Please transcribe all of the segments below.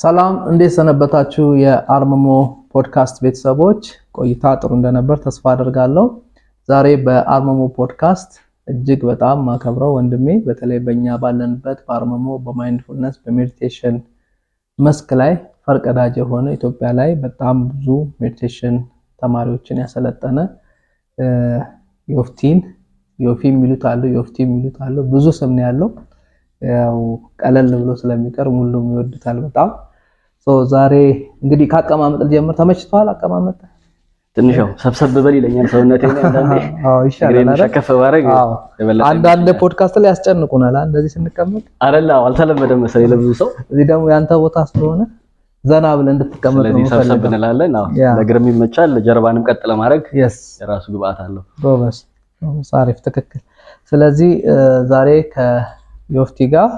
ሰላም፣ እንዴት ሰነበታችሁ? የአርምሞ ፖድካስት ቤተሰቦች፣ ቆይታ ጥሩ እንደነበር ተስፋ አደርጋለሁ። ዛሬ በአርምሞ ፖድካስት እጅግ በጣም ማከብረው ወንድሜ፣ በተለይ በእኛ ባለንበት በአርምሞ፣ በ mindfulness፣ በ meditation መስክ ላይ ፈርቀዳጅ የሆነ፣ ኢትዮጵያ ላይ በጣም ብዙ meditation ተማሪዎችን ያሰለጠነ ዮፍቲን፣ ዮፊ የሚሉት አሉ፣ ዮፍቲ የሚሉት አሉ። ብዙ ስም ነው ያለው። ያው ቀለል ብሎ ስለሚቀርብ ሁሉም ይወዱታል በጣም። So ዛሬ እንግዲህ ከአቀማመጥ ልጀምር። ተመችቷል አቀማመጥ? ትንሽ ያው ሰብሰብ በል ይለኛል ሰውነቴ አንዳንዴ። አዎ፣ ይሻላል እግሬን አይደል? ሸከፍ ባደርግ የበለጠ አንዳንድ ፖድካስት ላይ ያስጨንቁናል እንደዚህ ስንቀመጥ። አይደል? አዎ፣ አልተለመደም መሰለኝ ለብዙ ሰው። እዚህ ደግሞ ያንተ ቦታ ስለሆነ ዘና ብለህ እንድትቀመጥ ነው ስለዚህ ሰብሰብ የምፈልገው። እንላለን። አዎ፣ ለእግርም ይመቻል፣ ጀርባንም ቀጥ ለማድረግ የራሱ ግብአት አለው። ጎበዝ ጎበዝ፣ አሪፍ፣ ትክክል። ስለዚህ ዛሬ ከዮፍቲ ጋር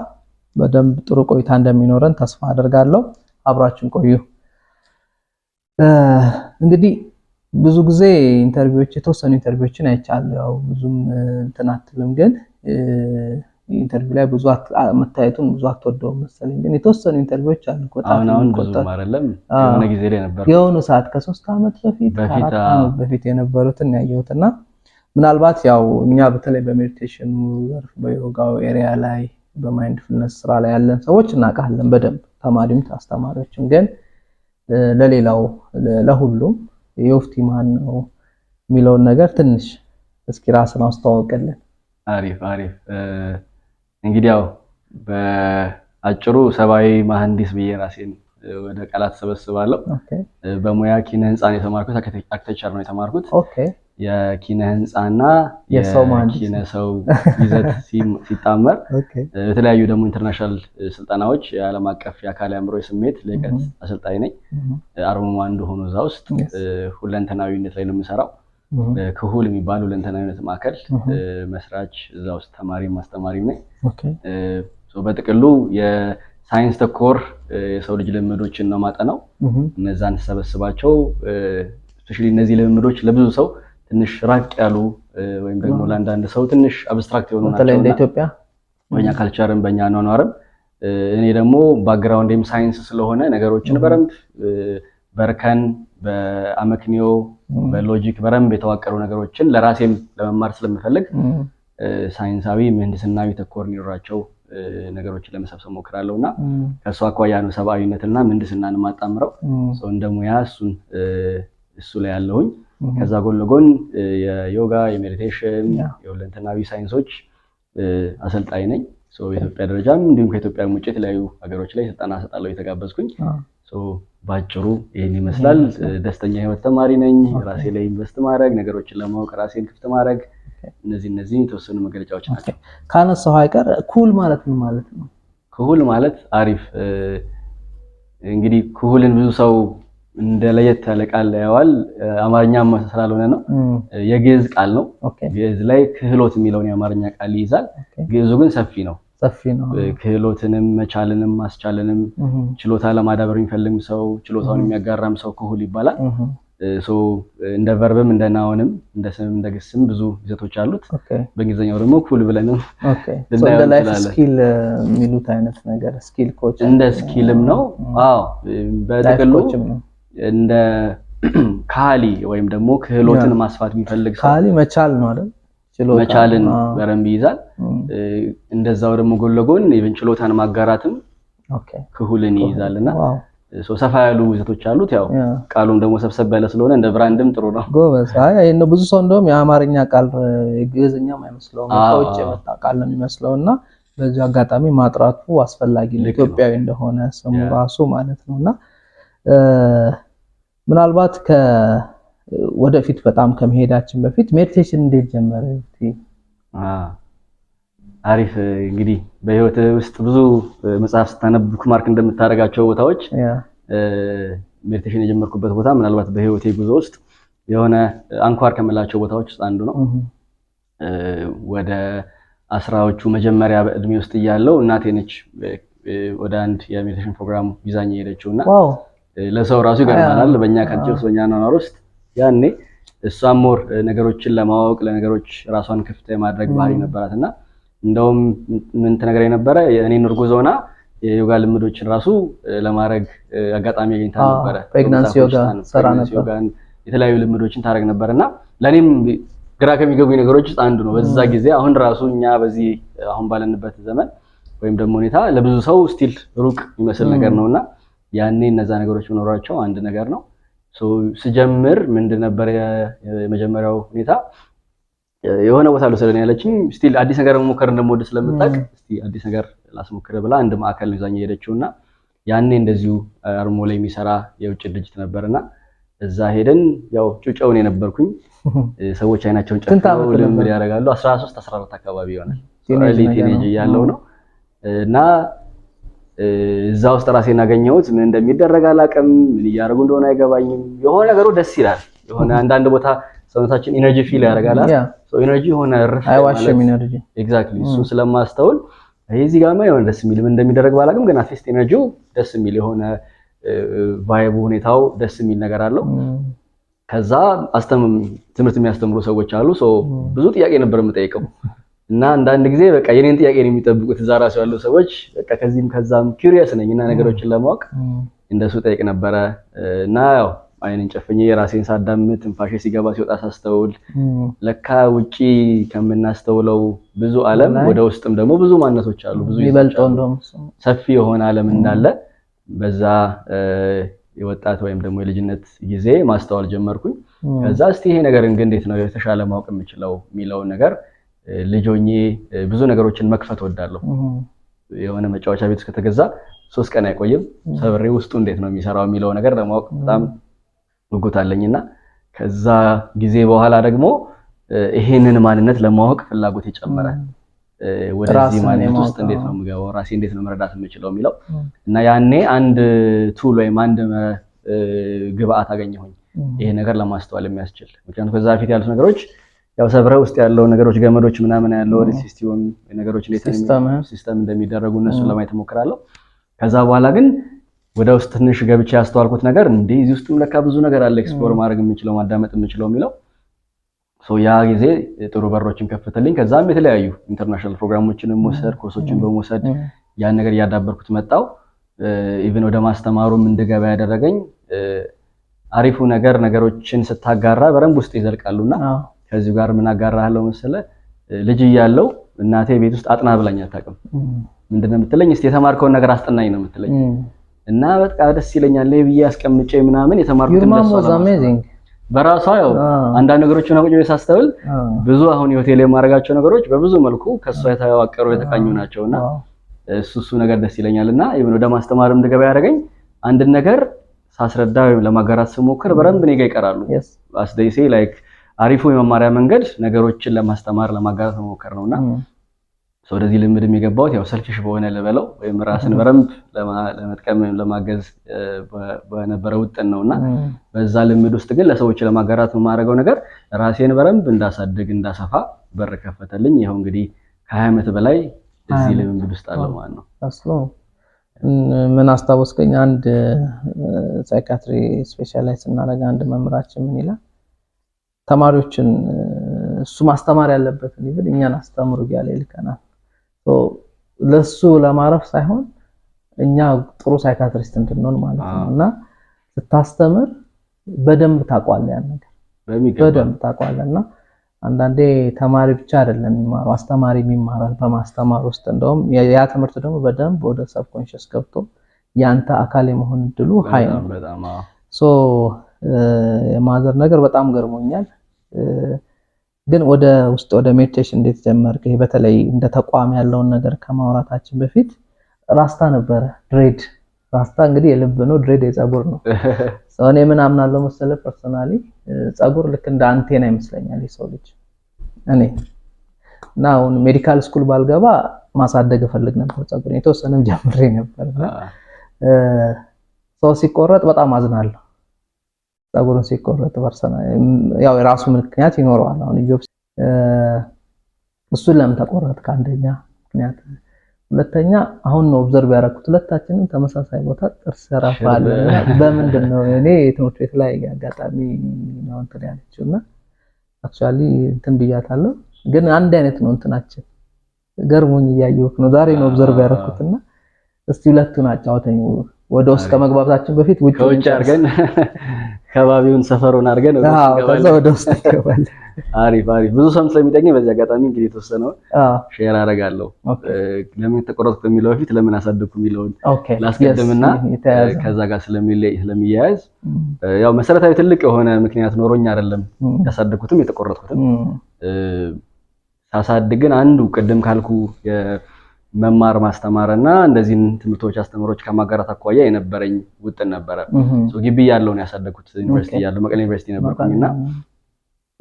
በደንብ ጥሩ ቆይታ እንደሚኖረን ተስፋ አደርጋለሁ። አብራችን ቆዩ። እንግዲህ ብዙ ጊዜ interview ዎች፣ የተወሰኑ interview ዎችን አይቻለሁ። ያው ብዙም እንትን አትልም፣ ግን interview ላይ ብዙ መታየቱን ብዙ አትወደውም መሰለኝ። ግን የተወሰኑ interview ዎች አሉ በጣም አሁን አሁን ብዙም የሚቆጠሩ። አይደለም። የሆነ ጊዜ ላይ ነበር። የሆኑ ሰዓት ከ3 ዓመት በፊት፣ በፊት ከ4 ዓመት በፊት የነበሩትን ያየሁትና ምናልባት ያው እኛ በተለይ በ meditation ኑ ዘርፍ፣ በዮጋው area ላይ፣ በ mindfulness ስራ ላይ ያለን ሰዎች እናውቃለን በደንብ፣ ተማሪም አስተማሪዎችም። ግን ለሌላው፣ ለሁሉም ዮፍቲ ማን ነው የሚለውን ነገር ትንሽ እስኪ ራስን አስተዋውቅልን። አሪፍ አሪፍ። እንግዲህ ያው በአጭሩ ሰብአዊ መሐንዲስ ብዬ ራሴን ወደ ቃላት ሰበስባለሁ። በሙያ ኪነ ህንፃን የተማርኩት፣ architecture ነው የተማርኩት። የኪነ ህንፃና የሰው መሐንዲስ። የኪነ ሰው ይዘት ሲጣመር በተለያዩ ደግሞ international ስልጠናዎች የዓለም አቀፍ የአካል፣ አእምሮ፣ የስሜት ልዕቀት አሰልጣኝ ነኝ። አርምሞ አንዱ ሆኖ እዛ ውስጥ ሁለንተናዊነት ላይ ነው የምሰራው። ክሁል የሚባል ሁለንተናዊነት ማዕከል መስራች፣ እዛ ውስጥ ተማሪም አስተማሪም ነኝ። So በጥቅሉ የሳይንስ ተኮር የሰው ልጅ ልምምዶችን ነው ማጠናው። እነዛን ስሰበስባቸው especially እነዚህ ልምምዶች ለብዙ ሰው ትንሽ ራቅ ያሉ ወይም ደግሞ ለአንዳንድ ሰው ትንሽ abstract የሆኑ በተለይ እንደ ናቸውና ኢትዮጵያ በእኛ culture ም በእኛ አኗኗርም እኔ ደግሞ background ኤም ሳይንስ ስለሆነ ነገሮችን በደንብ በእርከን፣ በአመክንዮ፣ በ logic በደንብ የተዋቀሩ ነገሮችን ለራሴም ለመማር ስለምፈልግ ሳይንሳዊ ምህንድስናዊ ተኮር እንዲኖራቸው ነገሮችን ለመሰብሰብ ሞክራለሁ እና ከእሱ አኳያ ነው ሰብአዊነትና ምህንድስናን የማጣምረው። So እንደ ሙያ እሱን እሱ ላይ ያለሁኝ። ከዛ ጎን ለጎን የዮጋ፣ የ meditation፣ የሁለንተናዊ ሳይንሶች አሰልጣኝ ነኝ። So በኢትዮጵያ ደረጃም እንዲሁም ከኢትዮጵያ ውጭ የተለያዩ ሀገሮች ላይ ስልጠና እሰጣለሁ እየተጋበዝኩኝ። So ባጭሩ ይህን ይመስላል። ደስተኛ ህይወት ተማሪ ነኝ። ራሴ ላይ invest ማድረግ፣ ነገሮችን ለማወቅ ራሴን ክፍት ማድረግ፣ እነዚህ የተወሰኑ መገለጫዎች ናቸው። ካነሳው አይቀር ኩል ማለት ምን ማለት ነው? ክሁል ማለት አሪፍ፣ እንግዲህ ክሁልን ብዙ ሰው እንደ ለየት ያለ ቃል ያየዋል። አማርኛም ስላልሆነ ነው። የግዕዝ ቃል ነው። ግዕዝ ላይ ክህሎት የሚለውን የአማርኛ ቃል ይይዛል። ግዕዙ ግን ሰፊ ነው። ሰፊ ነው። ክህሎትንም፣ መቻልንም፣ ማስቻልንም፣ ችሎታ ለማዳበር የሚፈልግም ሰው፣ ችሎታውን የሚያጋራም ሰው ክሁል ይባላል። So እንደ verb ም፣ እንደ noun ም፣ እንደ ስምም፣ እንደ ግስም ብዙ ይዘቶች አሉት። በእንግሊዝኛው ደግሞ cool ብለንም So ልናየው እንደ life እንችላለን። skill የሚሉት አይነት ነገር፣ skill coach እንደ skill ም ነው። አዎ፣ life በጥቅሉ coach ም ነው። እንደ ካሊ ወይም ደግሞ ክህሎትን ማስፋት የሚፈልግ ሰው። ካሊ መቻል ነው አይደል? ችሎታ። መቻልን በደንብ ይይዛል። እንደዛው ደግሞ ጎን ለጎን even ችሎታን ማጋራትም ክሁልን ይይዛል እና so ሰፋ ያሉ ይዘቶች አሉት። ያው ቃሉም ደግሞ ሰብሰብ ያለ ስለሆነ እንደ brand ም ጥሩ ነው። ጎበዝ። አይ ይሄን ነው፣ ብዙ ሰው እንደውም የአማርኛ ቃል የግዕዝኛም አይመስለውም፣ ከውጭ የመጣ ቃል ነው የሚመስለው እና በዚሁ አጋጣሚ ማጥራቱ አስፈላጊ ነው፣ ልክ ነው። ኢትዮጵያዊ እንደሆነ ስሙ ራሱ ማለት ነው። እና ምናልባት ወደፊት በጣም ከመሄዳችን በፊት meditation እንዴት ጀመረ? እስቲ። አሪፍ፣ እንግዲህ በህይወት ውስጥ ብዙ መጽሐፍ ስታነብ bookmark እንደምታደርጋቸው ቦታዎች meditation የጀመርኩበት ቦታ ምናልባት በህይወቴ ጉዞ ውስጥ የሆነ አንኳር ከምላቸው ቦታዎች ውስጥ አንዱ ነው። ወደ 10ዎቹ መጀመሪያ በእድሜ ውስጥ እያለው እናቴ ነች ወደ አንድ የ meditation ፕሮግራም ይዛኝ የሄደችው እና ለሰው ራሱ ይገርማል። በእኛ culture ውስጥ፣ በእኛ አኗኗር ውስጥ ያኔ እሷም more ነገሮችን ለማወቅ፣ ለነገሮች ራሷን ክፍት የማድረግ ባህሪ ነበራት እና እንደውም ምን ትነግረኝ ነበረ፣ እኔን እርጉዝ ሆና የዮጋ ልምዶችን ራሱ ለማድረግ አጋጣሚ አግኝታ ነበረ። Pregnancy yoga ሰራ pregnancy ነበር። ዮጋን የተለያዩ ልምዶችን ታደርግ ነበር እና ለእኔም ግራ ከሚገቡኝ ነገሮች ውስጥ አንዱ ነው። በዛ ጊዜ አሁን ራሱ እኛ በዚህ አሁን ባለንበት ዘመን ወይም ደግሞ ሁኔታ ለብዙ ሰው still ሩቅ የሚመስል ነገር ነው እና ያኔ እነዛ ነገሮች መኖራቸው አንድ ነገር ነው። So ስጀምር ምንድን ነበር የመጀመሪያው ሁኔታ፣ የሆነ ቦታ ልውሰድን ያለችኝ still አዲስ ነገር መሞከር እንደምወድ ስለምታውቅ እስቲ አዲስ ነገር ላስሞክር ብላ አንድ ማዕከል ነው ይዛኝ የሄደችው እና ያኔ እንደዚሁ አርሞ ላይ የሚሰራ የውጭ ድርጅት ነበርና እዛ ሄደን ያው ጩጨውን የነበርኩኝ፣ ሰዎች አይናቸውን ስንት ጨፍነው ዓመት ልምምድ ነበር? ያደርጋሉ። 13 14 አካባቢ ይሆናል። Teenage early ነገር teenage ነው። እያለሁ ነው እና እዛ ውስጥ ራሴን አገኘሁት። ምን እንደሚደረግ አላውቅም። ምን እያደረጉ እንደሆነ አይገባኝም። የሆነ ነገሩ ደስ ይላል። የሆነ አንዳንድ ቦታ ሰውነታችን energy feel ያደርጋል። Energy የሆነ እርፍ አይዋሽም energy። Exactly፣ እሱን ስለማስተውል ይሄ እዚህ ጋርማ የሆነ ደስ የሚል፣ ምን እንደሚደረግ ባላውቅም ግን at least energy ው ደስ የሚል የሆነ vibe ኡ ሁኔታው ደስ የሚል ነገር አለው። ከዛ ትምህርት የሚያስተምሩ ሰዎች አሉ። So ብዙ ጥያቄ ነበር የምጠይቀው እና አንዳንድ ጊዜ በቃ የኔን ጥያቄ ነው የሚጠብቁት እዛ ራሱ ያሉ ሰዎች። በቃ ከዚህም ከዛም curious ነኝ እና ነገሮችን ለማወቅ እንደሱ ጠይቅ ነበረ እና ያው አይንን ጨፍኜ የራሴን ሳዳምጥ፣ ትንፋሼ ሲገባ ሲወጣ ሳስተውል ለካ ውጪ ከምናስተውለው ብዙ ዓለም ላይ ወደ ውስጥም ደግሞ ብዙ ማንነቶች አሉ፣ ብዙ ይዘቶች የሚበልጠው አሉ። እንደውም እሱ። ሰፊ የሆነ ዓለም እንዳለ በዛ የወጣት ወይም ደግሞ የልጅነት ጊዜ ማስተዋል ጀመርኩኝ። ከዛ እስቲ ይሄ ነገር ግን እንዴት ነው የተሻለ ማወቅ የምችለው የሚለውን ነገር፣ ልጅ ሆኜ ብዙ ነገሮችን መክፈት እወዳለሁ። የሆነ መጫወቻ ቤት ውስጥ ከተገዛ 3 ቀን አይቆይም። ሰብሬ ውስጡ እንዴት ነው የሚሰራው የሚለው ነገር ለማወቅ በጣም ጉጉት አለኝና ከዛ ጊዜ በኋላ ደግሞ ይሄንን ማንነት ለማወቅ ፍላጎት የጨመረ፣ ወደዚህ ራስን ማንነት የማወቅ ውስጥ እንዴት ነው የምገባው፣ ራሴ እንዴት ነው መረዳት የምችለው የሚለው እና ያኔ አንድ tool ወይም አንድ ግብአት አገኘሁኝ ይሄ ነገር ለማስተዋል የሚያስችል። ምክንያቱም ከዛ በፊት ያሉት ነገሮች ያው ሰብረ ውስጥ ያለው ነገሮች ገመዶች ምናምን ያለው ወደ system ነገሮች እንዴት system system እንደሚደረጉ እነሱን ለማየት እሞክራለሁ። ከዛ በኋላ ግን ወደ ውስጥ ትንሽ ገብቼ ያስተዋልኩት ነገር እንዴ እዚህ ውስጥም ለካ ብዙ ነገር አለ explore ማድረግ የምችለው፣ ማዳመጥ የምችለው የሚለው። So ያ ጊዜ ጥሩ በሮችን ከፈተልኝ። ከዛም የተለያዩ international ፕሮግራሞችንም መውሰድ፣ ኮርሶችን በመውሰድ ያን ነገር እያዳበርኩት መጣው። Even ወደ ማስተማሩም እንድገባ ያደረገኝ አሪፉ ነገር ነገሮችን ስታጋራ በደንብ ውስጥ ይዘልቃሉና ከዚሁ ጋር ምን አጋራለሁ መሰለ፣ ልጅ እያለሁ እናቴ ቤት ውስጥ አጥና ብላኝ አታውቅም። ምንድነው የምትለኝ? እስቲ የተማርከውን ነገር አስጠናኝ ነው የምትለኝ። እና በቃ ደስ ይለኛል ብዬ አስቀምጬ ምናምን የተማርኩትን Your mom ለእሷ was ለማስተማር amazing። በራሷ ያው አንዳንድ ነገሮችን ቁጭ ብዬ ሳስተውል ብዙ አሁን የሆቴል የማደርጋቸው ነገሮች በብዙ መልኩ ከእሷ የተዋቀሩ የተቃኙ ናቸውና እሱ እሱ ነገር ደስ ይለኛል እና even ወደ ማስተማርም እንድገባ ያደረገኝ አንድን ነገር ሳስረዳ ወይም ለማጋራት ስሞክር በደንብ እኔ ጋር ይቀራሉ። As they say, like አሪፉ የመማሪያ መንገድ ነገሮችን ለማስተማር ለማጋራት መሞከር ነውና so ወደዚህ ልምድ የገባሁት ያው selfish በሆነ ልበለው ወይም ራስን በደንብ ለመጥቀም ወይም ለማገዝ በነበረ ውጥን ነውና በዛ ልምድ ውስጥ ግን ለሰዎች ለማጋራት የማደርገው ነገር ራሴን በደንብ እንዳሳድግ እንዳሰፋ በር ከፈተልኝ። ይኸው እንግዲህ ከ20 ዓመት በላይ እዚህ 20 ዓመት። ልምምድ ውስጥ አለው ማለት ነው። አስሎ ምን አስታወስከኝ? አንድ psychiatry specialize ስናደርግ አንድ መምህራችን ምን ይላል፣ ተማሪዎችን እሱ ማስተማር ያለበትን ይብል እኛን አስተምሩ እያለ ይልከናል። So ለሱ ለማረፍ ሳይሆን እኛ ጥሩ psychiatrist እንድንሆን ማለት ነው። እና ስታስተምር በደንብ ታውቀዋለህ ያን ነገር በሚገባ። በደንብ ታውቀዋለህ። እና አንዳንዴ ተማሪ ብቻ አይደለም የሚማረው፣ አስተማሪ ይማራል በማስተማር ውስጥ። እንደውም ያ ትምህርት ደግሞ በደንብ ወደ subconscious ገብቶ ያንተ አካል የመሆን እድሉ high ነው። በጣም በጣም አዎ። So የ mother ነገር በጣም ገርሞኛል። ግን ወደ ውስጥ ወደ meditation እንዴት ጀመርክ? ይሄ በተለይ እንደ ተቋም ያለውን ነገር ከማውራታችን በፊት ራስታ ነበረ፣ dread። ራስታ እንግዲህ የልብ ነው፣ dread የፀጉር ነው። So እኔ ምን አምናለሁ መሰለህ፣ personally ፀጉር ልክ እንደ አንቴና ይመስለኛል የሰው ልጅ። እኔ እና አሁን medical school ባልገባ ማሳደግ እፈልግ ነበር ፀጉር፣ የተወሰነም ጀምሬ ነበር። እና ሰው ሲቆረጥ በጣም አዝናለሁ። ፀጉሩን ሲቆረጥ personally ያው የራሱ ምክንያት ይኖረዋል። አሁን ኢዮብ እሱን ለምን ተቆረጥክ? አንደኛ ምክንያት፣ ሁለተኛ አሁን ነው observe ያደረኩት ሁለታችንም ተመሳሳይ ቦታ ጥርስ ረፋ አለ። በምንድን ነው? እኔ ትምህርት ቤት ላይ አጋጣሚ ነው እንትን ያለችው እና actually እንትን ብያታለሁ፣ ግን አንድ አይነት ነው እንትናችን። ገርሞኝ እያየሁት ነው፣ ዛሬ ነው observe ያደረኩት እና እስቲ ሁለቱን አጫውተኝ። ወደ ውስጥ ከመግባታችን በፊት ውጭ ከውጭ አድርገን ከባቢውን ሰፈሩን አድርገን ከዛ ወደ ውስጥ እንገባለን። አሪፍ አሪፍ። ብዙ ሰውም ስለሚጠይቀኝ በዚህ አጋጣሚ እንግዲህ የተወሰነውን share አደርጋለሁ። ለምን ተቆረጥኩ ከሚለው በፊት ለምን አሳደግኩ የሚለውን ላስቀድምና ከዛ ጋር ስለሚያያዝ ያው መሰረታዊ ትልቅ የሆነ ምክንያት ኖሮኝ አይደለም ያሳደግኩትም የተቆረጥኩትም። ሳሳድግ ግን አንዱ ቅድም ካልኩ መማር ማስተማር እና እንደዚህን ትምህርቶች አስተምሮች ከማጋራት አኳያ የነበረኝ ውጥን ነበረ። ግቢ እያለሁ ነው ያሳደግኩት። ዩኒቨርሲቲ እያለሁ መቀሌ ዩኒቨርሲቲ ነበርኩኝና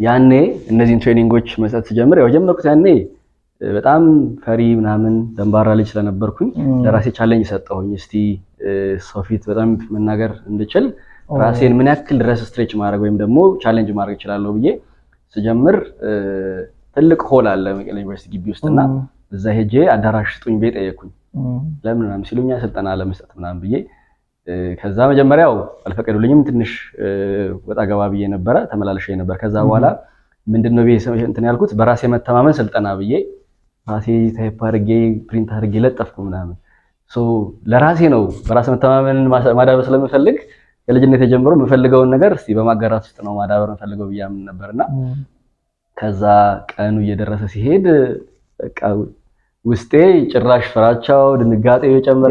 ያኔ እነዚህን training ኦች መስጠት ስጀምር ያው ጀመርኩት። ያኔ በጣም ፈሪ ምናምን ደንባራ ልጅ ስለነበርኩኝ ለራሴ challenge ሰጠሁኝ። እስቲ ሰው ፊት በጣም መናገር እንድችል ራሴን ምን ያክል ድረስ stretch ማድረግ ወይም ደግሞ challenge ማድረግ እችላለሁ ብዬ ስጀምር ትልቅ hall አለ መቀሌ ዩኒቨርሲቲ ግቢ ውስጥና እዛ ሄጄ አዳራሽ ስጡኝ ብዬ ጠየኩኝ። ለምን ምናምን ሲሉኛ ስልጠና ለመስጠት ምናምን ብዬ፣ ከዛ መጀመሪያው አልፈቀዱልኝም። ትንሽ ወጣ ገባ ብዬ ነበረ፣ ተመላልሼ ነበር። ከዛ በኋላ ምንድነው ብዬ እንትን ያልኩት በራሴ መተማመን ስልጠና ብዬ ራሴ type አድርጌ print አድርጌ ለጠፍኩ ምናምን። So ለራሴ ነው፣ በራስ መተማመን ማዳበር ስለምፈልግ ከልጅነት ጀምሮ የምፈልገውን ነገር እስቲ በማጋራት ውስጥ ነው ማዳበር የምፈልገው ብዬ አምን ነበርና ከዛ ቀኑ እየደረሰ ሲሄድ በቃ ውስጤ ጭራሽ ፍራቻው ድንጋጤው የጨመረ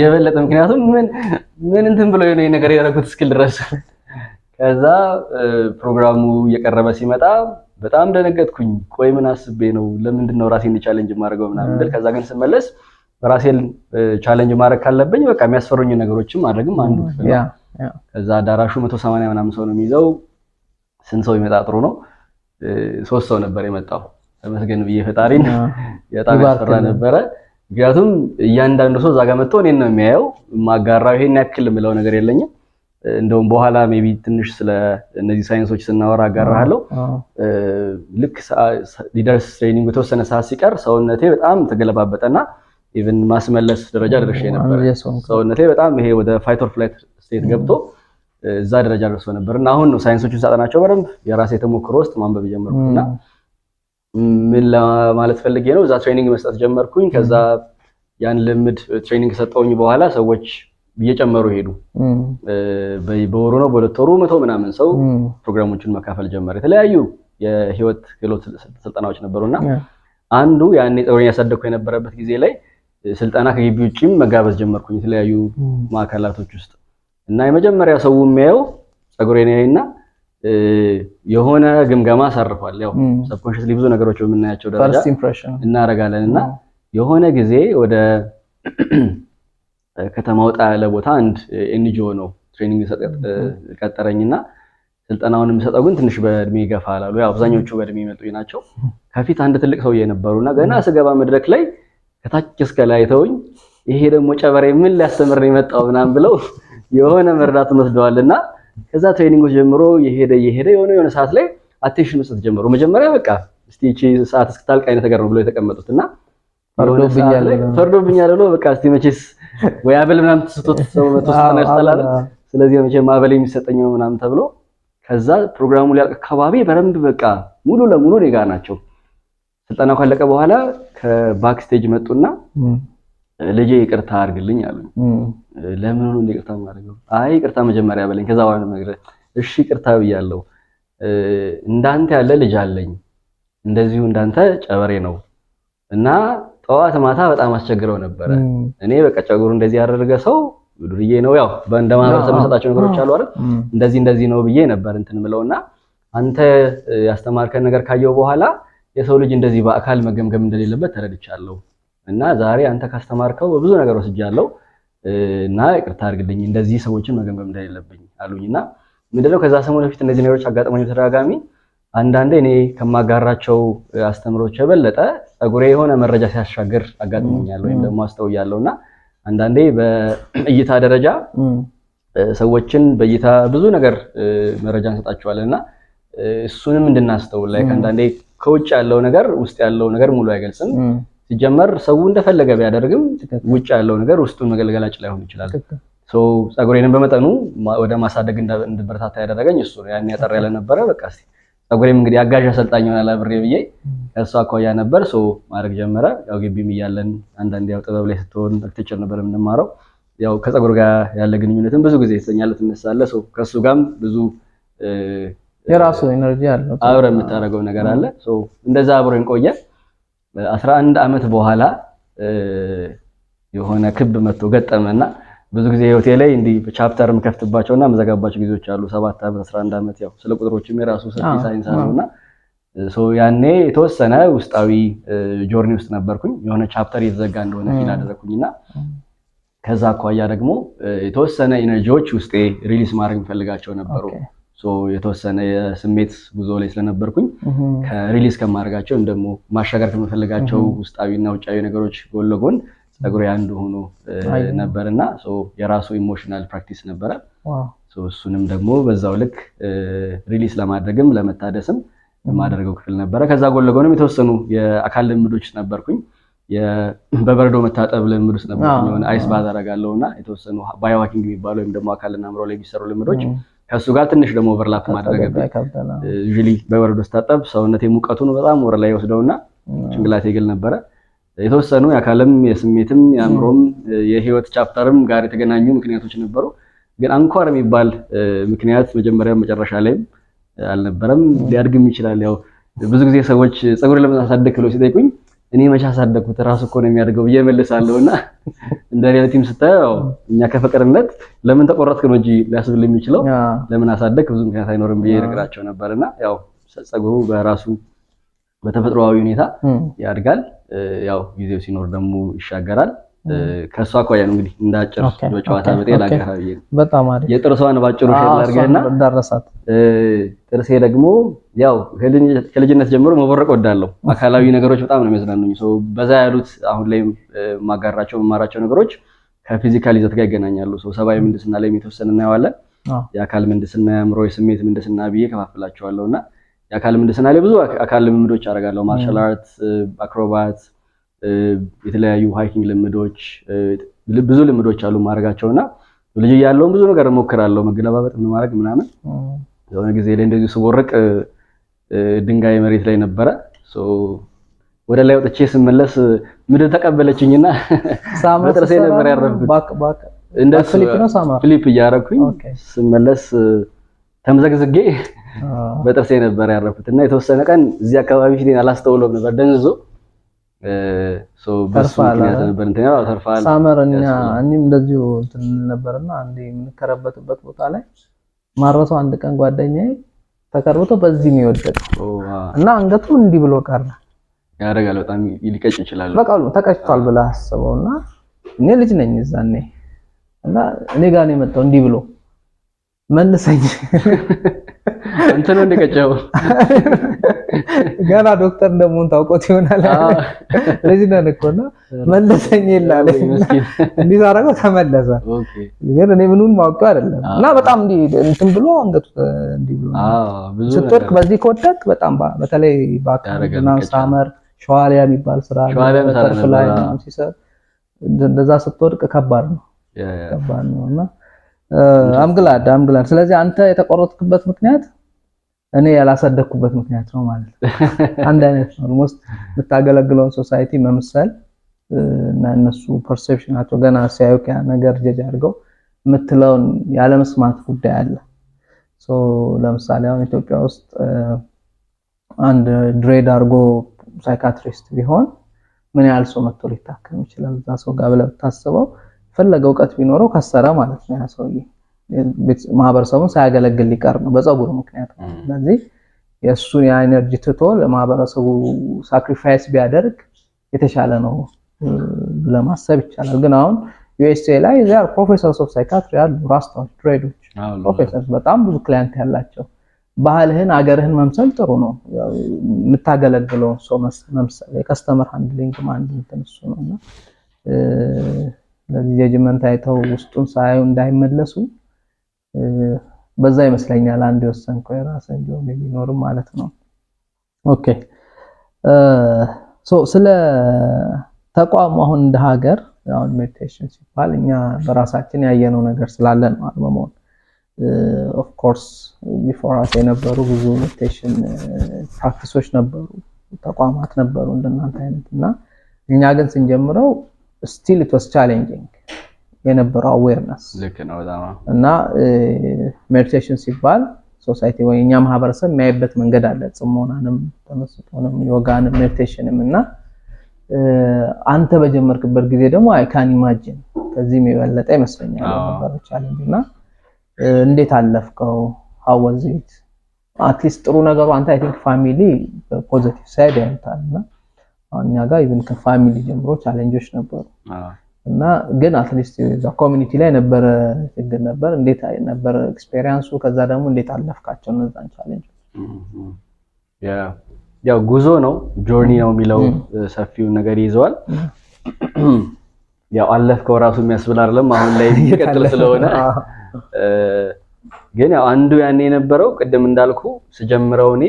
የበለጠ፣ ምክንያቱም ምን ምን እንትን ብሎ የሆነ ነገር ያደረኩት እስክል ድረስ። ከዛ ፕሮግራሙ እየቀረበ ሲመጣ በጣም ደነገጥኩኝ። ቆይ ምን አስቤ ነው? ለምንድን ነው ራሴን challenge የማደርገው ምናምን ብል፣ ከዛ ግን ስመለስ ራሴን challenge ማድረግ ካለብኝ በቃ የሚያስፈሩኝ ነገሮችም ማድረግም አንዱ ክፍል ነው። ከዛ አዳራሹ 180 ምናምን ሰው ነው የሚይዘው። ስንት ሰው ይመጣ ጥሩ ነው? ሶስት ሰው ነበር የመጣው። ተመስገን ብዬ ፈጣሪን፣ በጣም ያስፈራ ነበረ። ምክንያቱም እያንዳንዱ ሰው እዛ ጋር መጥቶ እኔን ነው የሚያየው። ማጋራው ይሄን ያክል የምለው ነገር የለኝም። እንደውም በኋላ maybe ትንሽ ስለ እነዚህ ሳይንሶች ስናወራ አጋራለሁ። ልክ ሊደርስ training የተወሰነ ሰዓት ሲቀር ሰውነቴ በጣም ተገለባበጠና even ማስመለስ ደረጃ ደርሼ ነበር። ሰውነቴ በጣም ይሄ ወደ fight or flight state ገብቶ እዛ ደረጃ ደርሶ ነበር እና አሁን ነው ሳይንሶቹን ሳጠናቸው በደንብ የራሴ ተሞክሮ ውስጥ ማንበብ ጀመርኩና ምን ለማለት ፈልጌ ነው፣ እዛ training መስጠት ጀመርኩኝ። ከዛ ያን ልምድ training ከሰጠሁኝ በኋላ ሰዎች እየጨመሩ ሄዱ። በወሩ ነው በሁለት ወሩ 100 ምናምን ሰው ፕሮግራሞቹን መካፈል ጀመረ። የተለያዩ የህይወት ክህሎት ስልጠናዎች ነበሩና አንዱ ያኔ ፀጉሬን ያሳደግኩ የነበረበት ጊዜ ላይ ስልጠና ከግቢ ውጭም መጋበዝ ጀመርኩኝ የተለያዩ ማዕከላቶች ውስጥ። እና የመጀመሪያ ሰው የሚያየው ፀጉሬን ያይና የሆነ ግምገማ አሳርፏል። ያው subconsciously ብዙ ነገሮች በምናያቸው ደረጃ እናደርጋለን። እና የሆነ ጊዜ ወደ ከተማ ወጣ ያለ ቦታ አንድ NGO ነው training ቀጠረኝና ስልጠናውን የምሰጠው ግን ትንሽ በእድሜ ገፋ ላሉ፣ ያው አብዛኞቹ በእድሜ የመጡ ናቸው። ከፊት አንድ ትልቅ ሰውዬ ነበሩና ገና ስገባ መድረክ ላይ ከታች እስከ ላይ ተውኝ፣ ይሄ ደግሞ ጨበሬ ምን ሊያስተምር ነው የመጣው ምናምን ብለው የሆነ መረዳቱን ወስደዋልና ከዛ training ኦች ጀምሮ የሄደ የሄደ የሆነ የሆነ ሰዓት ላይ attention መስጠት ጀመሩ። መጀመሪያ በቃ እስቲ እቺ ሰዓት እስክታልቅ አይነት ነገር ነው ብለው የተቀመጡት እና ፈርዶብኛል ብሎ በቃ እስቲ መቼስ ወይ አበል ምናምን ተሰጥቶት ሰው መቶ ስልጠና ይሰጣል አይደል? ስለዚህ መቼም አበል የሚሰጠኝ ነው ምናምን ተብሎ ከዛ ፕሮግራሙ ሊያልቅ አካባቢ በደንብ በቃ ሙሉ ለሙሉ እኔ ጋር ናቸው። ስልጠናው ካለቀ በኋላ ከ backstage መጡና ልጄ ይቅርታ አድርግልኝ አሉኝ። ለምን ነው ይቅርታ የማደርገው? አይ ይቅርታ መጀመሪያ በለኝ ከዛ በኋላ ነው የምነግርህ። እሺ ይቅርታ ብያለሁ። እንዳንተ ያለ ልጅ አለኝ፣ እንደዚሁ እንዳንተ ጨበሬ ነው እና ጠዋት ማታ በጣም አስቸግረው ነበረ። እኔ በቃ ጨጉሩ እንደዚህ ያደረገ ሰው ዱርዬ ነው፣ ያው እንደ ማህበረሰብ የምሰጣቸው ነገሮች አሉ አይደል? እንደዚህ እንደዚህ ነው ብዬ ነበር እንትን ምለውና አንተ ያስተማርከን ነገር ካየው በኋላ የሰው ልጅ እንደዚህ በአካል መገምገም እንደሌለበት ተረድቻለሁ እና ዛሬ አንተ ካስተማርከው ብዙ ነገር ወስጃለሁ እና ይቅርታ አድርግልኝ እንደዚህ ሰዎችን መገምገም እንደሌለብኝ አሉኝና ምንድነው ከዛ ሰሞን በፊት እነዚህ ነገሮች አጋጥሞኝ በተደጋጋሚ አንዳንዴ እኔ ከማጋራቸው አስተምሮች የበለጠ ፀጉሬ የሆነ መረጃ ሲያሻግር አጋጥሞኛል ወይም ደግሞ አስተውያለሁና አንዳንዴ በእይታ ደረጃ ሰዎችን በእይታ ብዙ ነገር መረጃ እንሰጣቸዋለን እና እሱንም እንድናስተውል ላይ አንዳንዴ ከውጭ ያለው ነገር ውስጥ ያለው ነገር ሙሉ አይገልጽም። ሲጀመር ሰው እንደፈለገ ቢያደርግም ውጭ ያለው ነገር ውስጡን መገልገላጭ ላይሆን ይችላል። So ፀጉሬንም በመጠኑ ወደ ማሳደግ እንድበረታታ ያደረገኝ እሱ ነው። ያን ያጠር ያለ ነበረ። በቃ እስኪ ፀጉሬም እንግዲህ አጋዥ አሰልጣኝ ይሆናል አብሬ ብዬ ከእሱ አኳያ ነበር። So ማድረግ ጀመረ። ያው ግቢም እያለን አንዳንድ ያው ጥበብ ላይ ስትሆን architecture ነበር የምንማረው። ያው ከፀጉር ጋር ያለ ግንኙነትም ብዙ ጊዜ ትተኛለህ፣ ትነሳለህ። So ከእሱ ጋርም ብዙ የራሱ energy አለው። አብረ የምታደርገው ነገር አለ። So እንደዛ አብሮኝ ቆየ። 11 ዓመት በኋላ የሆነ ክብ መጥቶ ገጠመና ብዙ ጊዜ ህይወቴ ላይ እንዲህ chapter የምከፍትባቸውና የምዘጋባቸው ጊዜዎች አሉ። 7 ዓመት፣ 11 ዓመት፣ ያው ስለ ቁጥሮችም የራሱ ሰፊ ሳይንስ አለውና so ያኔ የተወሰነ ውስጣዊ journey ውስጥ ነበርኩኝ። የሆነ chapter እየተዘጋ እንደሆነ feel አደረግኩኝና ከዛ አኳያ ደግሞ የተወሰነ energy ዎች ውስጤ release ማድረግ የምፈልጋቸው ነበሩ። So የተወሰነ የስሜት ጉዞ ላይ ስለነበርኩኝ ከ release ከማድረጋቸው ወይም ደግሞ ማሻገር ከምፈልጋቸው ውስጣዊና ውጫዊ ነገሮች ጎን ለጎን ፀጉሬ አንዱ ሆኖ ነበርና የራሱ emotional practice ነበረ። እሱንም ደግሞ በዛው ልክ release ለማድረግም ለመታደስም የማደርገው ክፍል ነበረ። ከዛ ጎን ለጎንም የተወሰኑ የአካል ልምዶች ነበርኩኝ። በበረዶ መታጠብ ልምድ ውስጥ ነበርኩኝ። የሆነ ice bath አደርጋለሁ እና የተወሰኑ biohacking የሚባሉ ወይም ደግሞ አካልና አእምሮ ላይ የሚሰሩ ልምዶች ከእሱ ጋር ትንሽ ደግሞ overlap ማድረግ። Usually በበረዶ ስታጠብ ሰውነቴ ሙቀቱን በጣም ወደ ላይ ወስደውና ጭንቅላቴ ይግል ነበረ። የተወሰኑ የአካልም የስሜትም የአእምሮም የህይወት chapter ም ጋር የተገናኙ ምክንያቶች ነበሩ። ግን አንኳር የሚባል ምክንያት መጀመሪያም መጨረሻ ላይም አልነበረም። ሊያድግም ይችላል። ያው ብዙ ጊዜ ሰዎች ፀጉር ለምን አሳደግክ ብለው ሲጠይቁኝ እኔ መቼ አሳደግኩት፣ ራሱ እኮ ነው የሚያድገው ብዬ እመልሳለሁ። እና እንደ reality ም ስታየው እኛ ከፍቅርነት ለምን ተቆረጥክ ነው እንጂ ሊያስብል የሚችለው ለምን አሳደግክ ብዙ ምክንያት አይኖርም ብዬ እነግራቸው ነበር። እና ያው ፀጉሩ በራሱ በተፈጥሮአዊ ሁኔታ ያድጋል። ያው ጊዜው ሲኖር ደግሞ ይሻገራል። ከእሱ አኳያ ነው እንግዲህ እንደ አጭር በጨዋታ በጤ ላጋራ ብዬ ነው። በጣም አሪፍ። የጥርሷን ባጭሩ share ላድርግህና ደረሳት። ጥርሴ ደግሞ ያው ከልጅነት ጀምሮ መቦረቅ ወዳለሁ። አካላዊ ነገሮች በጣም ነው የሚያዝናኑኝ። So በዛ ያሉት አሁን ላይ የማጋራቸው የማራቸው ነገሮች ከ physical ይዘት ጋር ይገናኛሉ። So ሰብአዊ ምህንድስና ላይ የተወሰነ እናየዋለን። የአካል ምህንድስና፣ የአእምሮ፣ የስሜት ምህንድስና ብዬ ከፋፍላቸዋለሁ እና የአካል ምህንድስና ላይ ብዙ አካል ልምምዶች አደርጋለሁ። Martial art፣ አክሮባት፣ የተለያዩ hiking ልምዶች፣ ብዙ ልምዶች አሉ ማድረጋቸው እና ልጅ እያለሁም ብዙ ነገር እሞክራለሁ፣ መገለባበጥ፣ ምን ማድረግ ምናምን። የሆነ ጊዜ ላይ እንደዚሁ ስቦርቅ ድንጋይ መሬት ላይ ነበረ። ወደ ላይ ወጥቼ ስመለስ ምድር ተቀበለችኝና በጥርሴ ነበር ያረፍኩት። እንደሱ flip ነው ሳመር flip እያደረኩኝ ስመለስ ተምዘግዝጌ በጥርሴ ነበር ያረፍኩት እና የተወሰነ ቀን እዚህ አካባቢ ፊቴን አላስተውለውም ነበር፣ ደንዝዞ በሱ ምክንያት ነበር እንትን ያለው፣ ተርፋል። Summer እኛ እኔም እንደዚሁ እንትን ነበርና አንዴ የምንከረበትበት ቦታ ላይ ማረሰው አንድ ቀን ጓደኛዬ ተከርብቶ በዚህ ነው የወደቀው እና አንገቱ እንዲህ ብሎ ቀረ። ያደርጋል፣ በጣም ሊቀጭ ይችላል። በቃ ተቀጭቷል ብለህ አስበውና እኔ ልጅ ነኝ እዛኔ እና እኔ ጋር ነው የመጣው እንዲህ ብሎ መልሰኝ። አንተ ነው እንደቀጨው። ገና ዶክተር እንደመሆን ታውቆት ይሆናል። ልጅ ነን እኮ እና መልሰኝ ይላል። እንዲህ ሳደርገው ተመለሰ። ግን እኔ ምኑን ማውቀው አይደለም እና በጣም እንዲህ እንትን ብሎ አንገቱ እንዲህ ብሎ ስትወድቅ በዚህ ከወደቅ በጣም በተለይ በአካልና summer ሸዋሊያ የሚባል ስራ turf ላይ ሲሰር እንደዛ ስትወድቅ ከባድ ነው፣ ከባድ ነው እና I'm glad, I'm glad። ስለዚህ አንተ የተቆረጥክበት ምክንያት እኔ ያላሳደግኩበት ምክንያት ነው ማለት ነው። አንድ አይነት ነው። Almost የምታገለግለውን society መምሰል እና እነሱ perception ኣቸው ገና ሲያዩ ያ ነገር ጀጅ አድርገው የምትለውን ያለመስማት ጉዳይ አለ። So ለምሳሌ አሁን ኢትዮጵያ ውስጥ አንድ dread አድርጎ psychiatrist ቢሆን ምን ያህል ሰው መጥቶ ሊታከም ይችላል? እዛ ሰው ጋር ብለህ ብታስበው ፈለገ እውቀት ቢኖረው ከሰረ ማለት ነው። ያ ሰውዬ ማህበረሰቡን ሳያገለግል ሊቀር ነው በፀጉሩ ምክንያት። ስለዚህ የእሱን የ energy ትቶ ለማህበረሰቡ sacrifice ቢያደርግ የተሻለ ነው ብለህ ማሰብ ይቻላል። ግን አሁን USA ላይ there are professors of psychiatry አሉ፣ ራስታዎች፣ dread ኦች professors፣ በጣም ብዙ client ያላቸው። ባህልህን አገርህን መምሰል ጥሩ ነው። የምታገለግለውን ሰው መምሰል የ customer handling አንድ እንትን እሱ ነው እና ለዚህ judgment አይተው ውስጡን ሳያዩ እንዳይመለሱ በዛ ይመስለኛል አንድ የወሰንከው የራስህን journey ቢኖርም ማለት ነው። Okay, so ስለ ተቋሙ አሁን እንደ ሀገር አሁን meditation ሲባል እኛ በራሳችን ያየነው ነገር ስላለ ነው አልመመውን Of course before us የነበሩ ብዙ meditation practice ኦች ነበሩ፣ ተቋማት ነበሩ እንደናንተ አይነት። እና እኛ ግን ስንጀምረው still it was challenging የነበረው awareness። ልክ ነው በጣም። እና meditation ሲባል society ወይ እኛ ማህበረሰብ የሚያይበት መንገድ አለ፣ ጽሞናንም፣ ተመስጦንም፣ ዮጋንም፣ meditation ንም። እና አንተ በጀመርክበት ጊዜ ደግሞ I can imagine ከዚህም የበለጠ ይመስለኛል የነበረው challenge። እና እንዴት አለፍከው? How was it? At least ጥሩ ነገሩ አንተ I think family በ positive side ያዩታል። እና አሁን እኛ ጋር even ከ family ጀምሮ challenge ኦች ነበሩ። እና ግን at least እዛ community ላይ ነበረ ችግር ነበር። እንዴት ነበር experience ኡ? ከዛ ደግሞ እንዴት አለፍካቸው እነዛን challenge? ያው ጉዞ ነው፣ journey ነው የሚለው ሰፊውን ነገር ይዘዋል። ያው አለፍከው ራሱ የሚያስብል አይደለም፣ አሁን ላይ የሚቀጥል ስለሆነ። ግን ያው አንዱ ያኔ የነበረው ቅድም እንዳልኩ ስጀምረው እኔ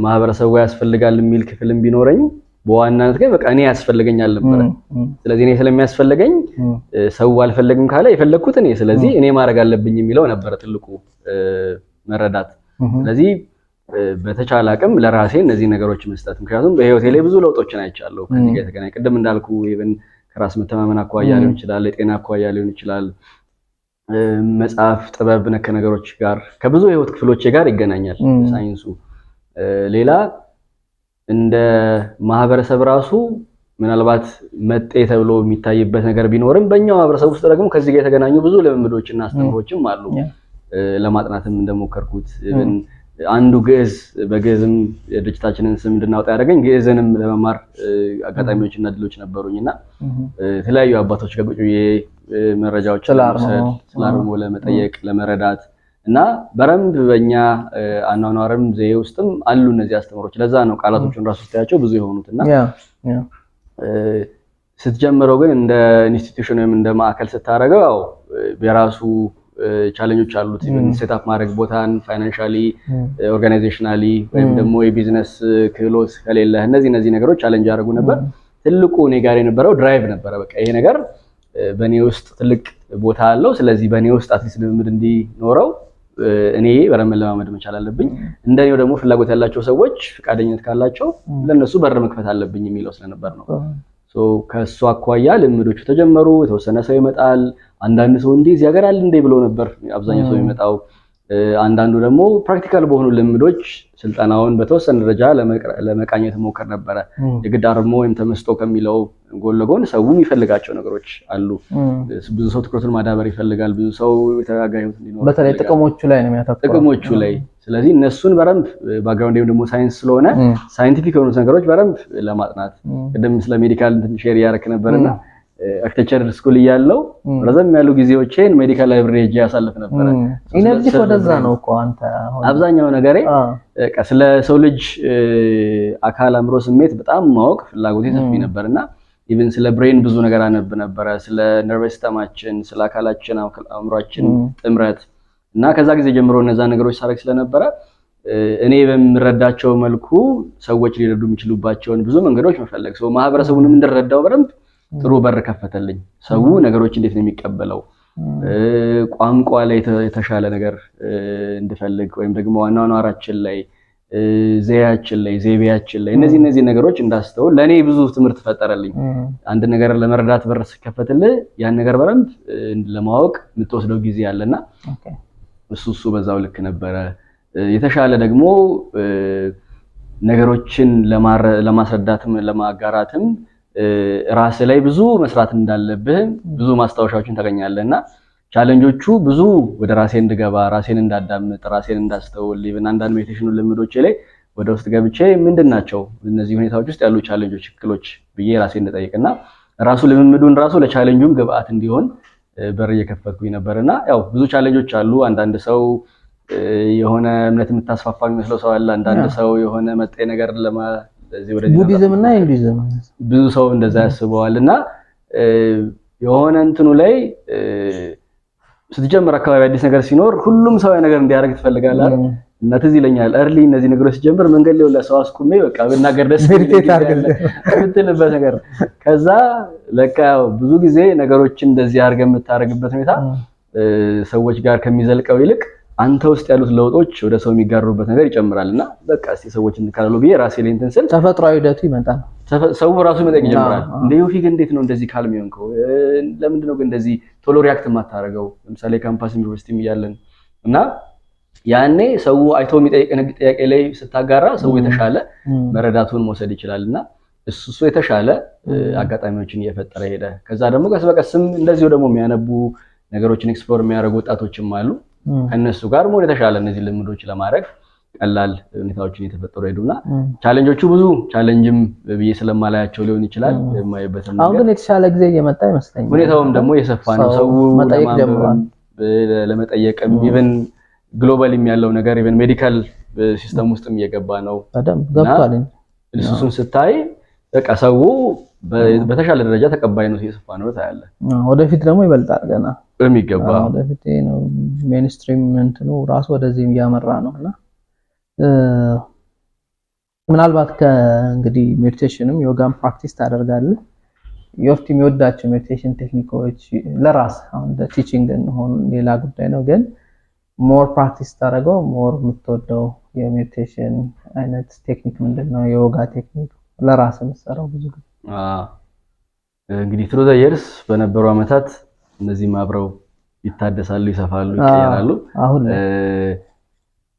ማህበረሰቡ ያስፈልጋል የሚል ክፍልም ቢኖረኝ በዋናነት ግን በቃ እኔ ያስፈልገኛል ነበረ። ስለዚህ እኔ ስለሚያስፈልገኝ ሰው አልፈለግም ካለ የፈለግኩት እኔ፣ ስለዚህ እኔ ማድረግ አለብኝ የሚለው ነበረ ትልቁ መረዳት። ስለዚህ በተቻለ አቅም ለራሴ እነዚህ ነገሮች መስጠት፣ ምክንያቱም በህይወቴ ላይ ብዙ ለውጦችን አይቻለሁ ከዚህ ጋር የተገናኘ። ቅድም እንዳልኩ even ከራስ መተማመን አኳያ ሊሆን ይችላል፣ የጤና አኳያ ሊሆን ይችላል፣ መጽሐፍ ጥበብ ነክ ነገሮች ጋር ከብዙ የህይወት ክፍሎቼ ጋር ይገናኛል ሳይንሱ። ሌላ እንደ ማህበረሰብ ራሱ ምናልባት መጤ ተብሎ የሚታይበት ነገር ቢኖርም በእኛው ማህበረሰብ ውስጥ ደግሞ ከዚህ ጋር የተገናኙ ብዙ ልምምዶችና አስተምሮችም አሉ። ለማጥናትም እንደሞከርኩት አንዱ ግዕዝ፣ በግዕዝም የድርጅታችንን ስም እንድናወጣ ያደረገኝ ግዕዝንም ለመማር አጋጣሚዎችና እድሎች ነበሩኝ። እና የተለያዩ አባቶች ጋር ቁጭ ብዬ መረጃዎችን ለመውሰድ፣ ስለ አርምሞ ለመጠየቅ፣ ለመረዳት እና በረንብ በእኛ አኗኗርም ዘዬ ውስጥም አሉ እነዚህ አስተምሮች። ለዛ ነው ቃላቶቹን ራሱ ስታያቸው ብዙ የሆኑት። እና ስትጀምረው ግን እንደ institution ወይም እንደ ማዕከል ስታደርገው ያው የራሱ challenge ኦች አሉት። Even setup ማድረግ ቦታን financially፣ organizationally ወይም ደግሞ የቢዝነስ ክህሎት ከሌለ እነዚህ ነገሮች challenge ያደርጉ ነበር። ትልቁ እኔ ጋር የነበረው drive ነበረ። በቃ ይሄ ነገር በእኔ ውስጥ ትልቅ ቦታ አለው። ስለዚህ በእኔ ውስጥ at least ልምምድ እንዲኖረው እኔ በደንብ መለማመድ መቻል አለብኝ። እንደኔው ደግሞ ፍላጎት ያላቸው ሰዎች ፈቃደኝነት ካላቸው ለእነሱ በር መክፈት አለብኝ የሚለው ስለነበር ነው። ከእሱ አኳያ ልምዶቹ ተጀመሩ። የተወሰነ ሰው ይመጣል። አንዳንድ ሰው እንዲህ እዚህ ሀገር አለ እንዴ ብሎ ነበር አብዛኛው ሰው የሚመጣው። አንዳንዱ ደግሞ practical በሆኑ ልምዶች ስልጠናውን በተወሰነ ደረጃ ለመቃኘት ሞከር ነበረ። የግድ አርምሞ ወይም ተመስጦ ከሚለው ጎን ለጎን ሰው የሚፈልጋቸው ነገሮች አሉ። ብዙ ሰው ትኩረቱን ማዳበር ይፈልጋል። ብዙ ሰው የተረጋጋ ህይወት እንዲኖር በተለይ ጥቅሞቹ ላይ ነው የሚያተኩረው። ጥቅሞቹ ላይ። ስለዚህ እነሱን በደንብ background ወይም ደግሞ ሳይንስ ስለሆነ scientific የሆኑት ነገሮች በደንብ ለማጥናት፣ ቅድም ስለ medical እንትን share እያደረክ ነበርና architecture school እያለው ረዘም ያሉ ጊዜዎቼን medical library ሄጄ ያሳልፍ ነበረ። Energy ወደዛ ነው እኮ አንተ። አብዛኛው ነገሬ ስለ ሰው ልጅ አካል፣ አእምሮ፣ ስሜት በጣም ማወቅ ፍላጎቴ ሰፊ ነበርና even ስለ brain ብዙ ነገር አነብ ነበረ። ስለ nervous system ኣችን፣ ስለ አካላችን፣ አእምሯችን ጥምረት። እና ከዛ ጊዜ ጀምሮ እነዛ ነገሮች ሳደርግ ስለነበረ እኔ በምረዳቸው መልኩ ሰዎች ሊረዱ የሚችሉባቸውን ብዙ መንገዶች መፈለግ ሰው ማህበረሰቡንም እንድረዳው በደንብ ጥሩ በር ከፈተልኝ። ሰው ነገሮች እንዴት ነው የሚቀበለው፣ ቋንቋ ላይ የተሻለ ነገር እንድፈልግ ወይም ደግሞ አኗኗራችን ላይ፣ ዘያችን ላይ፣ ዘይቤያችን ላይ እነዚህ ነገሮች እንዳስተውል ለእኔ ብዙ ትምህርት ፈጠረልኝ። አንድ ነገር ለመረዳት በር ሲከፈትልህ ያን ነገር በደንብ ለማወቅ የምትወስደው ጊዜ አለና እሱ በዛው ልክ ነበረ። የተሻለ ደግሞ ነገሮችን ለማስረዳትም ለማጋራትም ራስ ላይ ብዙ መስራት እንዳለብህ ብዙ ማስታወሻዎችን ታገኛለህ። እና challenge ኦቹ ብዙ ወደ ራሴ እንድገባ፣ ራሴን እንዳዳምጥ፣ ራሴን እንዳስተውል፣ even አንዳንድ meditation ልምዶቼ ላይ ወደ ውስጥ ገብቼ ምንድን ናቸው እነዚህ ሁኔታዎች ውስጥ ያሉ challenge ኦች፣ እክሎች ብዬ ራሴን እንድጠይቅና ራሱ ልምምዱን ራሱ ለ challenge ኡም ግብአት እንዲሆን በር እየከፈትኩኝ ነበር። እና ያው ብዙ challenge ኦች አሉ። አንዳንድ ሰው የሆነ እምነት የምታስፋፋ የሚመስለው ሰው አለ። አንዳንድ ሰው የሆነ መጤ ነገር ለማ ቡዲዝም እና ሂንዱይዝም። ብዙ ሰው እንደዛ ያስበዋል። እና የሆነ እንትኑ ላይ ስትጀምር አካባቢ አዲስ ነገር ሲኖር ሁሉም ሰው ያ ነገር እንዲያደርግ ትፈልጋለህ። እና ትዝ ይለኛል early እነዚህ ነገሮች ሲጀምር መንገድ ላይ ለሰው አስቁሜ በቃ ብናገር ደስ የምትልበት ነገር። ከዛ ለካ ብዙ ጊዜ ነገሮችን እንደዚህ አድርገህ የምታደርግበት ሁኔታ ሰዎች ጋር ከሚዘልቀው ይልቅ አንተ ውስጥ ያሉት ለውጦች ወደ ሰው የሚጋሩበት ነገር ይጨምራል። እና በቃ እስቲ ሰዎች እንካላሉ ብዬ ራሴ ላይ እንትን ስል ተፈጥሯዊ ሂደቱ ይመጣል። ሰው ራሱ መጠየቅ ይጀምራል። እንደ ዮፊ ግን እንዴት ነው እንደዚህ calm የሆንከው? ለምንድን ነው ግን እንደዚህ ቶሎ react የማታደርገው? ለምሳሌ ካምፓስ ዩኒቨርሲቲም እያለን እና ያኔ ሰው አይቶ የሚጠይቅን ጥያቄ ላይ ስታጋራ ሰው የተሻለ መረዳቱን መውሰድ ይችላል። እና እሱ የተሻለ አጋጣሚዎችን እየፈጠረ ሄደ። ከዛ ደግሞ ቀስ በቀስም እንደዚሁ ደግሞ የሚያነቡ፣ ነገሮችን explore የሚያደርጉ ወጣቶችም አሉ። ከእነሱ ጋር more የተሻለ እነዚህ ልምዶች ለማድረግ ቀላል ሁኔታዎችን እየተፈጠሩ ሄዱና challenge ኦቹ ብዙ challenge ም ብዬ ስለማላያቸው ሊሆን ይችላል የማይበትም። አሁን ግን የተሻለ ጊዜ እየመጣ ይመስለኛል። ሁኔታውም ደግሞ የሰፋ ነው። ሰው መጠየቅ ጀምሯል። ለመጠየቅም even globally ም ያለው ነገር even medical system ውስጥም እየገባ ነው። በደንብ ገብቷል። እሱን ስታይ በቃ ሰው በተሻለ ደረጃ ተቀባይነቱ እየሰፋ ነው ታያለህ። ወደፊት ደግሞ ይበልጣል ገና። በሚገባ። ወደፊት ነው፣ mainstream እንትኑ ራሱ ወደዚህ እያመራ ነው። እና ምናልባት ከእንግዲህ meditation ም ዮጋም practice ታደርጋለህ። ዮፍቲ የሚወዳቸው meditation technique ኦች ለራስ፣ አሁን teaching ሆን ሌላ ጉዳይ ነው፣ ግን more practice ታደርገው more የምትወደው የ meditation አይነት technique ምንድን ነው? የዮጋ technique ለራስ የምትሰራው ብዙ ጊዜ? እንግዲህ through the years በነበሩ አመታት እነዚህም አብረው ይታደሳሉ፣ ይሰፋሉ፣ ይቀየራሉ። አሁን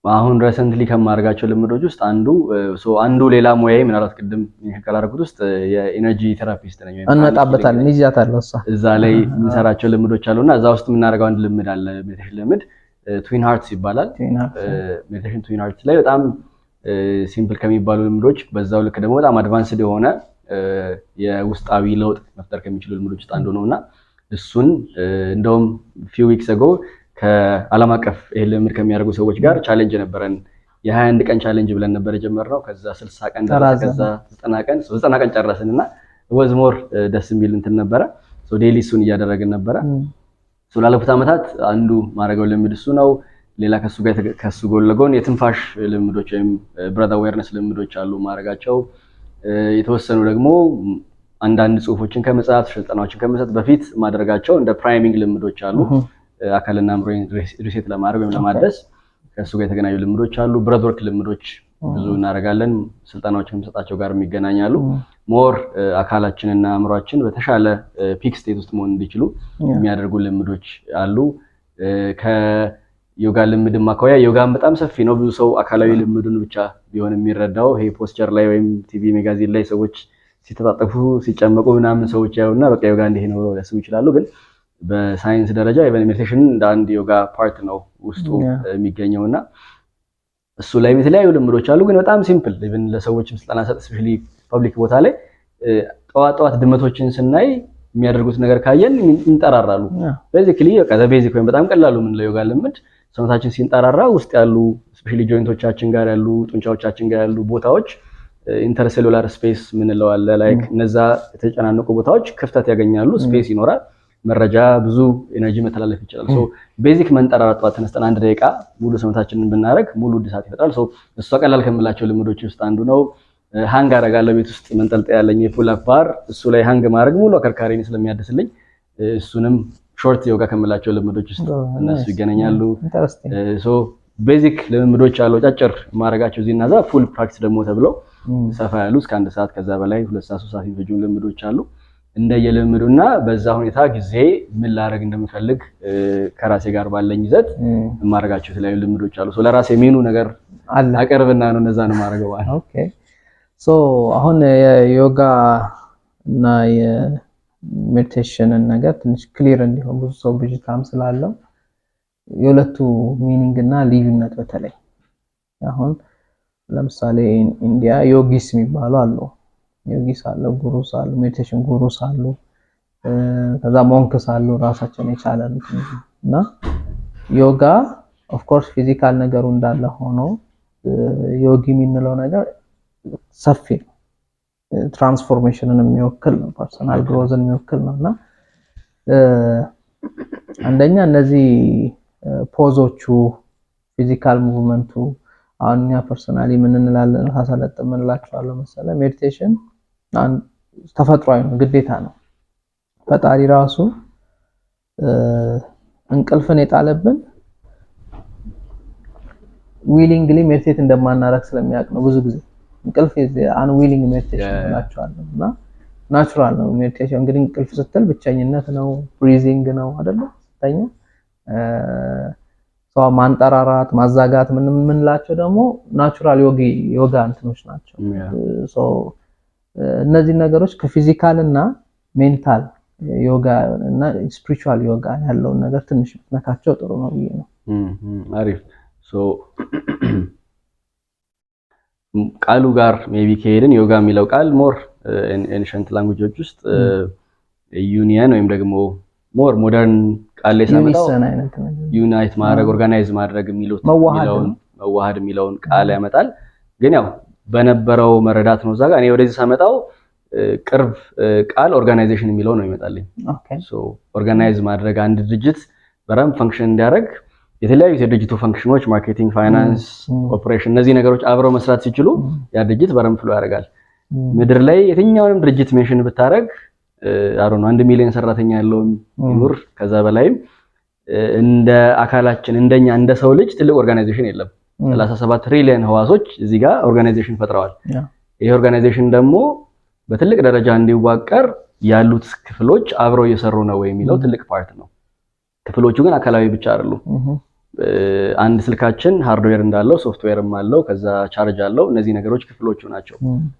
አሁን recently ከማደርጋቸው ልምዶች ውስጥ አንዱ ሌላ ሙያዬ ምናልባት ቅድም ካላደረኩት ውስጥ የ energy therapist ነኝ። እንመጣበታለን፣ ይዣታለሁ እሷ። እዛ ላይ የምንሰራቸው ልምዶች አሉና እዛ ውስጥ የምናደርገው አንድ ልምድ አለ። Meditation ልምድ twin hearts ይባላል። Meditation twin hearts ላይ በጣም simple ከሚባሉ ልምዶች፣ በዛው ልክ ደግሞ በጣም advanced የሆነ የውስጣዊ ለውጥ መፍጠር ከሚችሉ ልምዶች ውስጥ አንዱ ነው። እና እሱን እንደውም few weeks ago ከዓለም አቀፍ ይሄን ልምድ ከሚያደርጉ ሰዎች ጋር challenge ነበረን። የ21 ቀን challenge ብለን ነበር የጀመርነው። ከዛ 60 ቀን ደረሰ። ከዛ 90 ቀን፣ 90 ቀን ጨረስን እና was more ደስ የሚል እንትን ነበረ። Daily እሱን እያደረግን ነበረ። ላለፉት ዓመታት አንዱ ማድረገው ልምድ እሱ ነው። ሌላ ከሱ ጋር ከሱ ጎን ለጎን የትንፋሽ ልምዶች ወይም breath awareness ልምዶች አሉ ማድረጋቸው። የተወሰኑ ደግሞ አንዳንድ ጽሁፎችን ከመጻፍ፣ ስልጠናዎችን ከመስጠት በፊት ማድረጋቸው እንደ priming ልምዶች አሉ። አካልና አእምሮን reset ለማድረግ ወይም ለማደስ ከእሱ ጋር የተገናኙ ልምዶች አሉ። Breathwork ልምዶች ብዙ እናደርጋለን። ስልጠናዎችን ከምሰጣቸው ጋር የሚገናኛሉ። More አካላችንና አእምሯችን በተሻለ peak state ውስጥ መሆን እንዲችሉ የሚያደርጉ ልምዶች አሉ። ከዮጋ ልምድም አኳያ ዮጋም በጣም ሰፊ ነው። ብዙ ሰው አካላዊ ልምዱን ብቻ ቢሆን የሚረዳው ይሄ posture ላይ ወይም TV magazine ላይ ሰዎች ሲተጣጠፉ፣ ሲጨመቁ ምናምን ሰዎች ያዩና በቃ ዮጋ እንዲህ ነው ብለው ሊያስቡ ይችላሉ። ግን በሳይንስ ደረጃ even meditation እንደ አንድ ዮጋ part ነው ውስጡ የሚገኘው እና እሱ ላይ የተለያዩ ልምዶች አሉ። ግን በጣም simple፣ even ለሰዎችም ስልጠና ሰጥ especially public ቦታ ላይ ጠዋት ጠዋት ድመቶችን ስናይ የሚያደርጉት ነገር ካየን ይንጠራራሉ። Basically በቃ basic ወይም በጣም ቀላሉ የምንለው ዮጋ ልምድ ሰውነታችን ሲንጠራራ ውስጥ ያሉ especially joint ኦቻችን ጋር ያሉ፣ ጡንቻዎቻችን ጋር ያሉ ቦታዎች intercellular space ምንለው አለ፣ like እነዛ የተጨናነቁ ቦታዎች ክፍተት ያገኛሉ፣ space ይኖራል፣ መረጃ ብዙ energy መተላለፍ ይችላል። So basic መንጠራራት ጠዋት ተነስተን 1 ደቂቃ ሙሉ ሰውነታችንን ብናደርግ ሙሉ እድሳት ይፈጥራል። So እሷ ቀላል ከምላቸው ልምዶች ውስጥ አንዱ ነው። Hang አደርጋለሁ፣ ቤት ውስጥ መንጠልጠያ ያለኝ የ pull up bar፣ እሱ ላይ hang ማድረግ ሙሉ አከርካሪን ስለሚያድስልኝ እሱንም short ዮጋ ከምላቸው ልምዶች ውስጥ እነሱ ይገናኛሉ። So basic ልምምዶች አሉ አጫጭር ማድረጋቸው እዚህ እና እዛ፣ full practice ደግሞ ተብለው ሰፋ ያሉ እስከ 1 ሰዓት ከዛ በላይ 2 ሰዓት 3 ሰዓት የሚፈጁ ልምዶች አሉ። እንደየልምዱና በዛ ሁኔታ ጊዜ ምን ላደርግ እንደምፈልግ ከራሴ ጋር ባለኝ ይዘት የማደርጋቸው የተለያዩ ልምዶች አሉ። ለራሴ ሜኑ ነገር አለ። አቀርብና ነው እነዛ ነው የማደርገው ማለት ነው። Okay, so አሁን የዮጋ እና የ meditation ን ነገር ትንሽ clear እንዲሆን፣ ብዙ ሰው ብዥታም ስላለው፣ የሁለቱ meaning እና ልዩነት፣ በተለይ አሁን ለምሳሌ ኢንዲያ yogis የሚባሉ አሉ። Yogis አሉ፣ gurus አሉ፣ meditation gurus አሉ፣ ከዛ monks አሉ ራሳቸውን የቻለ እና ዮጋ of course physical ነገሩ እንዳለ ሆኖ ዮጊ የምንለው ነገር ሰፊ ነው። Transformation ን የሚወክል ነው። Personal growth ን የሚወክል ነው። እና አንደኛ እነዚህ pose ኦቹ፣ physical movement ኡ፣ አሁን እኛ personally ምን እንላለን ሳሰለጥን ምን እላቸዋለሁ መሰለህ፣ meditation ተፈጥሯዊ ነው፣ ግዴታ ነው። ፈጣሪ ራሱ እንቅልፍን የጣለብን willingly meditate እንደማናረግ ስለሚያውቅ ነው። ብዙ ጊዜ እንቅልፍ unwilling meditation እላቸዋለሁ እና natural ነው meditation። እንግዲህ እንቅልፍ ስትል ብቸኝነት ነው፣ breathing ነው አይደለ? ስተኛ ሰው ማንጠራራት፣ ማዛጋት ምን የምንላቸው ደግሞ natural ዮጋ እንትኖች ናቸው። So እነዚህ ነገሮች ከ physical እና mental ዮጋ እና spiritual ዮጋ ያለውን ነገር ትንሽ ብትነካቸው ጥሩ ነው ብዬ ነው። አሪፍ። So ቃሉ ጋር maybe ከሄድን ዮጋ የሚለው ቃል more ancient language ኦች ውስጥ ዩኒየን ወይም ደግሞ more modern ቃል ላይ ሳመጣው unison አይነት ነገር unite ማድረግ፣ organize ማድረግ የሚሉት መዋሃድ የሚለውን ነው። መዋሃድ የሚለውን ቃል ያመጣል። ግን ያው በነበረው መረዳት ነው እዛ ጋር። እኔ ወደዚህ ሳመጣው ቅርብ ቃል organization የሚለው ነው ይመጣልኝ። So organize ማድረግ፣ አንድ ድርጅት በደንብ function እንዲያደርግ የተለያዩ የድርጅቱ function ኦች marketing፣ finance፣ ኦፕሬሽን እነዚህ ነገሮች አብረው መስራት ሲችሉ ያ ድርጅት በደንብ flow ያደርጋል። ምድር ላይ የትኛውንም ድርጅት mention ብታደርግ አሮ ነው 1 ሚሊዮን ሰራተኛ ያለውም ይኑር ከዛ በላይም እንደ አካላችን እንደኛ እንደ ሰው ልጅ ትልቅ organization የለም። 37 ትሪሊየን ህዋሶች እዚህ ጋር organization ፈጥረዋል። ይሄ organization ደግሞ በትልቅ ደረጃ እንዲዋቀር ያሉት ክፍሎች አብረው እየሰሩ ነው ወይ የሚለው ትልቅ part ነው። ክፍሎቹ ግን አካላዊ ብቻ አይደሉም። አንድ ስልካችን hardware እንዳለው ሶፍትዌርም አለው፣ ከዛ charge አለው። እነዚህ ነገሮች ክፍሎቹ ናቸው።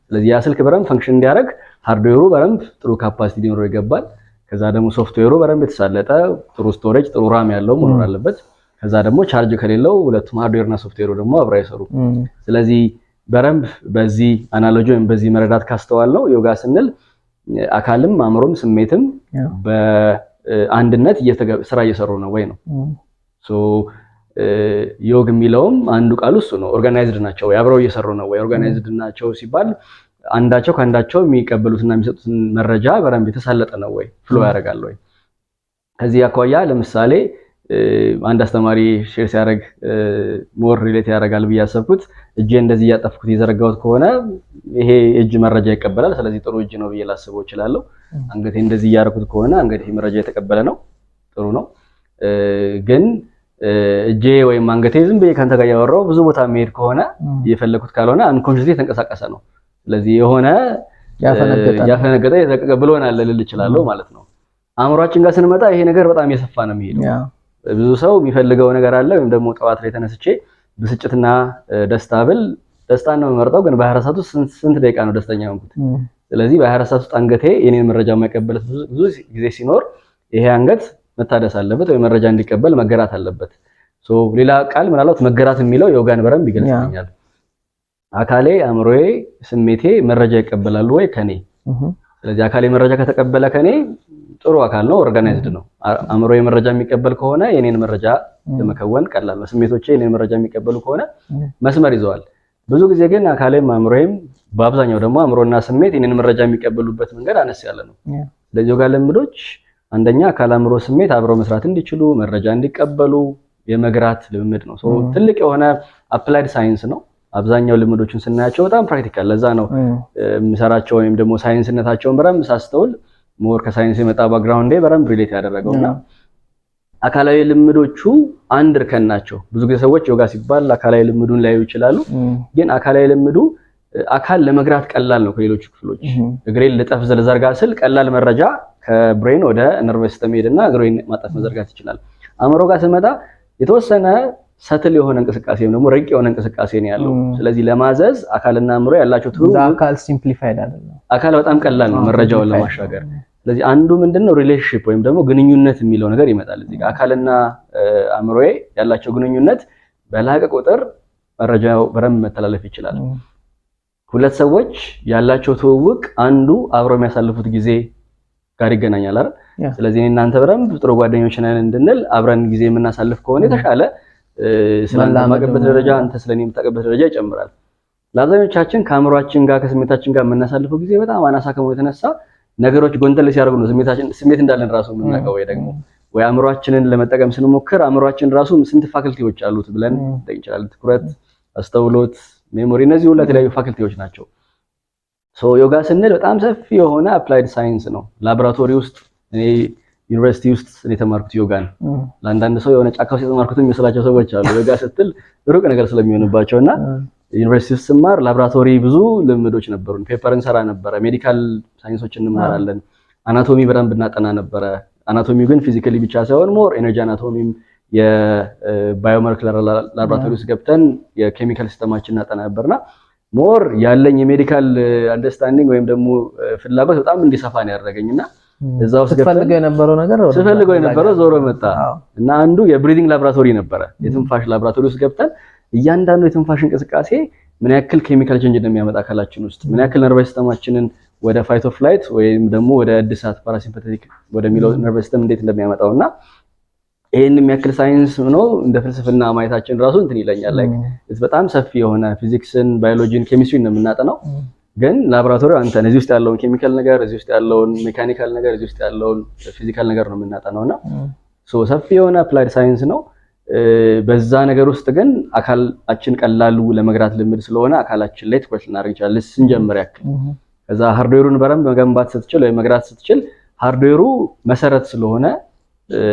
ስለዚህ ያ ስልክ በደንብ function እንዲያደርግ hardware ኡ በደንብ ጥሩ capacity ሊኖረው ይገባል። ከዛ ደግሞ ሶፍትዌሩ በደንብ የተሳለጠ ጥሩ storage፣ ጥሩ RAM ያለው መኖር አለበት። ከዛ ደግሞ charge ከሌለው ሁለቱም hardware እና ሶፍትዌሩ ደግሞ አብረው አይሰሩም። ስለዚህ በደንብ በዚህ analogy ወይም በዚህ መረዳት ካስተዋል ነው ዮጋ ስንል አካልም አእምሮም ስሜትም በአንድነት ስራ እየሰሩ ነው ወይ ነው። So ዮግ የሚለውም አንዱ ቃሉ እሱ ነው። Organized ናቸው ወይ፣ አብረው እየሰሩ ነው ወይ? Organized ናቸው ሲባል አንዳቸው ከአንዳቸው የሚቀበሉትና የሚሰጡትን መረጃ በደንብ የተሳለጠ ነው ወይ፣ flow ያደርጋል ወይ? ከዚህ አኳያ ለምሳሌ አንድ አስተማሪ share ሲያደርግ more relate ያደርጋል ብዬ ያሰብኩት እጄ እንደዚህ እያጠፍኩት የዘረጋሁት ከሆነ ይሄ እጅ መረጃ ይቀበላል። ስለዚህ ጥሩ እጅ ነው ብዬ ላስበው እችላለሁ። አንገቴ እንደዚህ እያደረኩት ከሆነ አንገቴ መረጃ የተቀበለ ነው፣ ጥሩ ነው። ግን እጄ ወይም አንገቴ ዝም ብዬ ከአንተ ጋር እያወራሁ ብዙ ቦታ የሚሄድ ከሆነ እየፈለኩት ካልሆነ unconsciously የተንቀሳቀሰ ነው። ስለዚህ የሆነ ያፈነገጠ የተለቀቀ ብሎናል ልል እችላለሁ ማለት ነው። አእምሯችን ጋር ስንመጣ ይሄ ነገር በጣም እየሰፋ ነው የሚሄደው። ብዙ ሰው የሚፈልገው ነገር አለ። ወይም ደግሞ ጠዋት ላይ ተነስቼ ብስጭትና ደስታ ብል ደስታን ነው የምመርጠው። ግን በ24 ሰዓት ውስጥ ስንት ደቂቃ ነው ደስተኛ የሆንኩት? ስለዚህ በ24 ሰዓት ውስጥ አንገቴ የኔን መረጃ የማይቀበልበት ብዙ ጊዜ ሲኖር ይሄ አንገት መታደስ አለበት ወይ መረጃ እንዲቀበል መገራት አለበት። So ሌላ ቃል ምናልባት መገራት የሚለው ዮጋን በደንብ ይገልጽልኛል። አካሌ፣ አእምሮዬ፣ ስሜቴ መረጃ ይቀበላሉ ወይ ከኔ? ስለዚህ አካሌ መረጃ ከተቀበለ ከኔ ጥሩ አካል ነው፣ organized ነው። አእምሮዬ መረጃ የሚቀበል ከሆነ የኔን መረጃ ለመከወን ቀላል ነው። ስሜቶቼ የኔን መረጃ የሚቀበሉ ከሆነ መስመር ይዘዋል። ብዙ ጊዜ ግን አካሌም አእምሮዬም በአብዛኛው ደግሞ አእምሮና ስሜት የኔን መረጃ የሚቀበሉበት መንገድ አነስ ያለ ነው። ስለዚህ ዮጋ ልምዶች አንደኛ አካል፣ አእምሮ፣ ስሜት አብረው መስራት እንዲችሉ መረጃ እንዲቀበሉ የመግራት ልምምድ ነው። ትልቅ የሆነ applied science ነው። አብዛኛው ልምዶችን ስናያቸው በጣም practical። ለዛ ነው የምሰራቸው ወይም ደግሞ ሳይንስነታቸውን በደንብ ሳስተውል more ከሳይንስ የመጣ background ኤ በደንብ relate ያደረገውና አካላዊ ልምዶቹ አንድ እርከን ናቸው። ብዙ ጊዜ ሰዎች ዮጋ ሲባል አካላዊ ልምዱን ሊያዩ ይችላሉ። ግን አካላዊ ልምዱ አካል ለመግራት ቀላል ነው ከሌሎቹ ክፍሎች። እግሬን ልጠፍ ልዘርጋ ስል ቀላል መረጃ ከ brain ወደ nervous system ሄድና እግሬን ማጠፍ መዘርጋት ይችላል። አእምሮ ጋር ስመጣ የተወሰነ subtle የሆነ እንቅስቃሴ ወይም ደግሞ ረቂቅ የሆነ እንቅስቃሴ ነው ያለው። ስለዚህ ለማዘዝ አካልና አእምሮ ያላቸው ትውውቅ አካል simplified አይደለም። አካል በጣም ቀላል ነው መረጃውን ለማሻገር። ስለዚህ አንዱ ምንድነው relationship ወይም ደግሞ ግንኙነት የሚለው ነገር ይመጣል እዚህ ጋር። አካልና አእምሮዬ ያላቸው ግንኙነት በላቀ ቁጥር መረጃው በደንብ መተላለፍ ይችላል። ሁለት ሰዎች ያላቸው ትውውቅ አንዱ አብረው የሚያሳልፉት ጊዜ ጋር ይገናኛል አይደል? ስለዚህ እኔ እናንተ በደንብ ጥሩ ጓደኞች ነን እንድንል አብረን ጊዜ የምናሳልፍ ከሆነ የተሻለ ስለአንተ የማውቅበት ደረጃ አንተ ስለኔ የምታውቅበት ደረጃ ይጨምራል። ለአብዛኞቻችን ከአእምሯችን ጋር ከስሜታችን ጋር የምናሳልፈው ጊዜ በጣም አናሳ ከመሆኑ የተነሳ ነገሮች ጎንተል ሲያደርጉ ነው ስሜታችን ስሜት እንዳለን ራሱ የምናውቀው፣ ወይ ደግሞ ወይ አእምሯችንን ለመጠቀም ስንሞክር አእምሯችን ራሱ ስንት ፋክልቲዎች አሉት ብለን እንጠይቅ እንችላለን። ትኩረት፣ አስተውሎት፣ memory እነዚህ ሁሉ የተለያዩ ፋክልቲዎች ናቸው። So ዮጋ ስንል በጣም ሰፊ የሆነ applied science ነው። ላቦራቶሪ ውስጥ እኔ ዩኒቨርሲቲ ውስጥ እኔ የተማርኩት ዮጋን። ለአንዳንድ ሰው የሆነ ጫካ ውስጥ የተማርኩት የሚመስላቸው ሰዎች አሉ። ዮጋ ስትል ሩቅ ነገር ስለሚሆንባቸው። እና ዩኒቨርሲቲ ውስጥ ስማር ላብራቶሪ ብዙ ልምዶች ነበሩን። Paper እንሰራ ነበረ። Medical ሳይንሶች እንማራለን። Anatomy በደንብ እናጠና ነበረ። Anatomy ግን physically ብቻ ሳይሆን more energy anatomy ም የ biomolecular ላብራቶሪ ውስጥ ገብተን የ chemical system ኣችን እናጠና ነበርና more ያለኝ የ medical understanding ወይም ደግሞ ፍላጎት በጣም እንዲሰፋ ነው ያደረገኝና እዛ ውስጥ ስትፈልገው የነበረው ነገር ስፈልገው የነበረው ዞሮ መጣ። እና አንዱ የ breathing ላብራቶሪ ነበረ። የትንፋሽ ላብራቶሪ ውስጥ ገብተን እያንዳንዱ የትንፋሽ እንቅስቃሴ ምን ያክል chemical change እንደሚያመጣ አካላችን ውስጥ፣ ምን ያክል nervous system ኣችንን ወደ fight or flight ወይም ደግሞ ወደ እድሳት parasympathetic ወደሚለው nervous system እንዴት እንደሚያመጣው እና ይሄን የሚያክል ሳይንስ ነው እንደ ፍልስፍና ማየታችን ራሱ እንትን ይለኛል። Like በጣም ሰፊ የሆነ ፊዚክስን፣ ባዮሎጂን፣ ኬሚስትሪን ነው የምናጠናው። ግን ላቦራቶሪው አንተ እዚህ ውስጥ ያለውን ኬሚካል ነገር፣ እዚህ ውስጥ ያለውን mechanical ነገር፣ እዚህ ውስጥ ያለውን physical ነገር ነው የምናጠናው እና so ሰፊ የሆነ applied science ነው። በዛ ነገር ውስጥ ግን አካላችን ቀላሉ ለመግራት ልምድ ስለሆነ አካላችን ላይ ትኩረት ልናደርግ እንችላለን ስንጀምር ያክል። ከዛ hardware ኡን በደንብ መገንባት ስትችል ወይ መግራት ስትችል hardware ኡ መሰረት ስለሆነ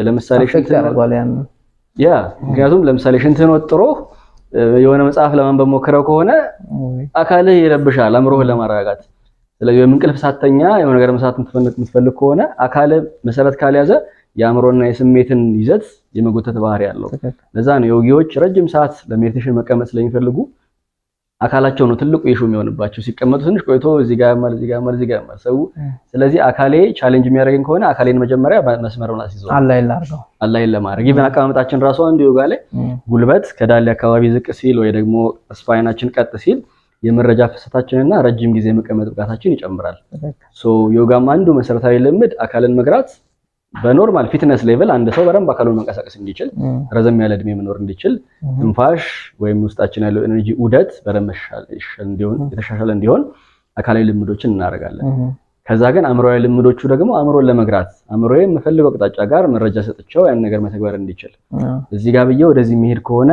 ለምሳሌ ሽንት ያደርጋል ያን። Yeah፣ ምክንያቱም ለምሳሌ ሽንትህን ወጥሮ የሆነ መጽሐፍ ለማንበብ ሞክረው ከሆነ አካልህ ይረብሻል፣ አእምሮህን ለማረጋጋት። ስለዚህ ወይም እንቅልፍ ሳተኛ የሆነ ነገር መስራት የምትፈልግ ከሆነ አካልህ መሰረት ካልያዘ የአእምሮና የስሜትን ይዘት የመጎተት ባህሪ አለው። ለዛ ነው ዮጊዎች ረጅም ሰዓት ለ meditation መቀመጥ ስለሚፈልጉ አካላቸው ነው ትልቁ issue የሚሆንባቸው። ሲቀመጡ ትንሽ ቆይቶ እዚህ ጋር ያማል፣ እዚህ ጋር ያማል፣ እዚህ ጋር ያማል ሰው። ስለዚህ አካሌ challenge የሚያደርገኝ ከሆነ አካሌን መጀመሪያ መስመር ላስይዘው፣ Align ላድርገው። Align ለማድረግ even አቀማመጣችን ራሱ አንዱ ዮጋ ላይ ጉልበት ከዳሌ አካባቢ ዝቅ ሲል ወይ ደግሞ spine ኣችን ቀጥ ሲል የመረጃ ፍሰታችንና ረጅም ጊዜ መቀመጥ ብቃታችን ይጨምራል። So ዮጋም አንዱ መሰረታዊ ልምድ አካልን መግራት በ normal fitness level አንድ ሰው በደንብ አካሉን መንቀሳቀስ እንዲችል፣ ረዘም ያለ እድሜ መኖር እንዲችል፣ ትንፋሽ ወይም ውስጣችን ያለው energy ዑደት በደንብ የተሻሻለ እንዲሆን አካላዊ ልምዶችን እናደርጋለን። ከዛ ግን አእምሮዊ ልምዶቹ ደግሞ አእምሮን ለመግራት፣ አእምሮዬ የምፈልገው አቅጣጫ ጋር መረጃ ሰጥቼው ያን ነገር መተግበር እንዲችል፣ እዚህ ጋር ብዬ ወደዚህ የሚሄድ ከሆነ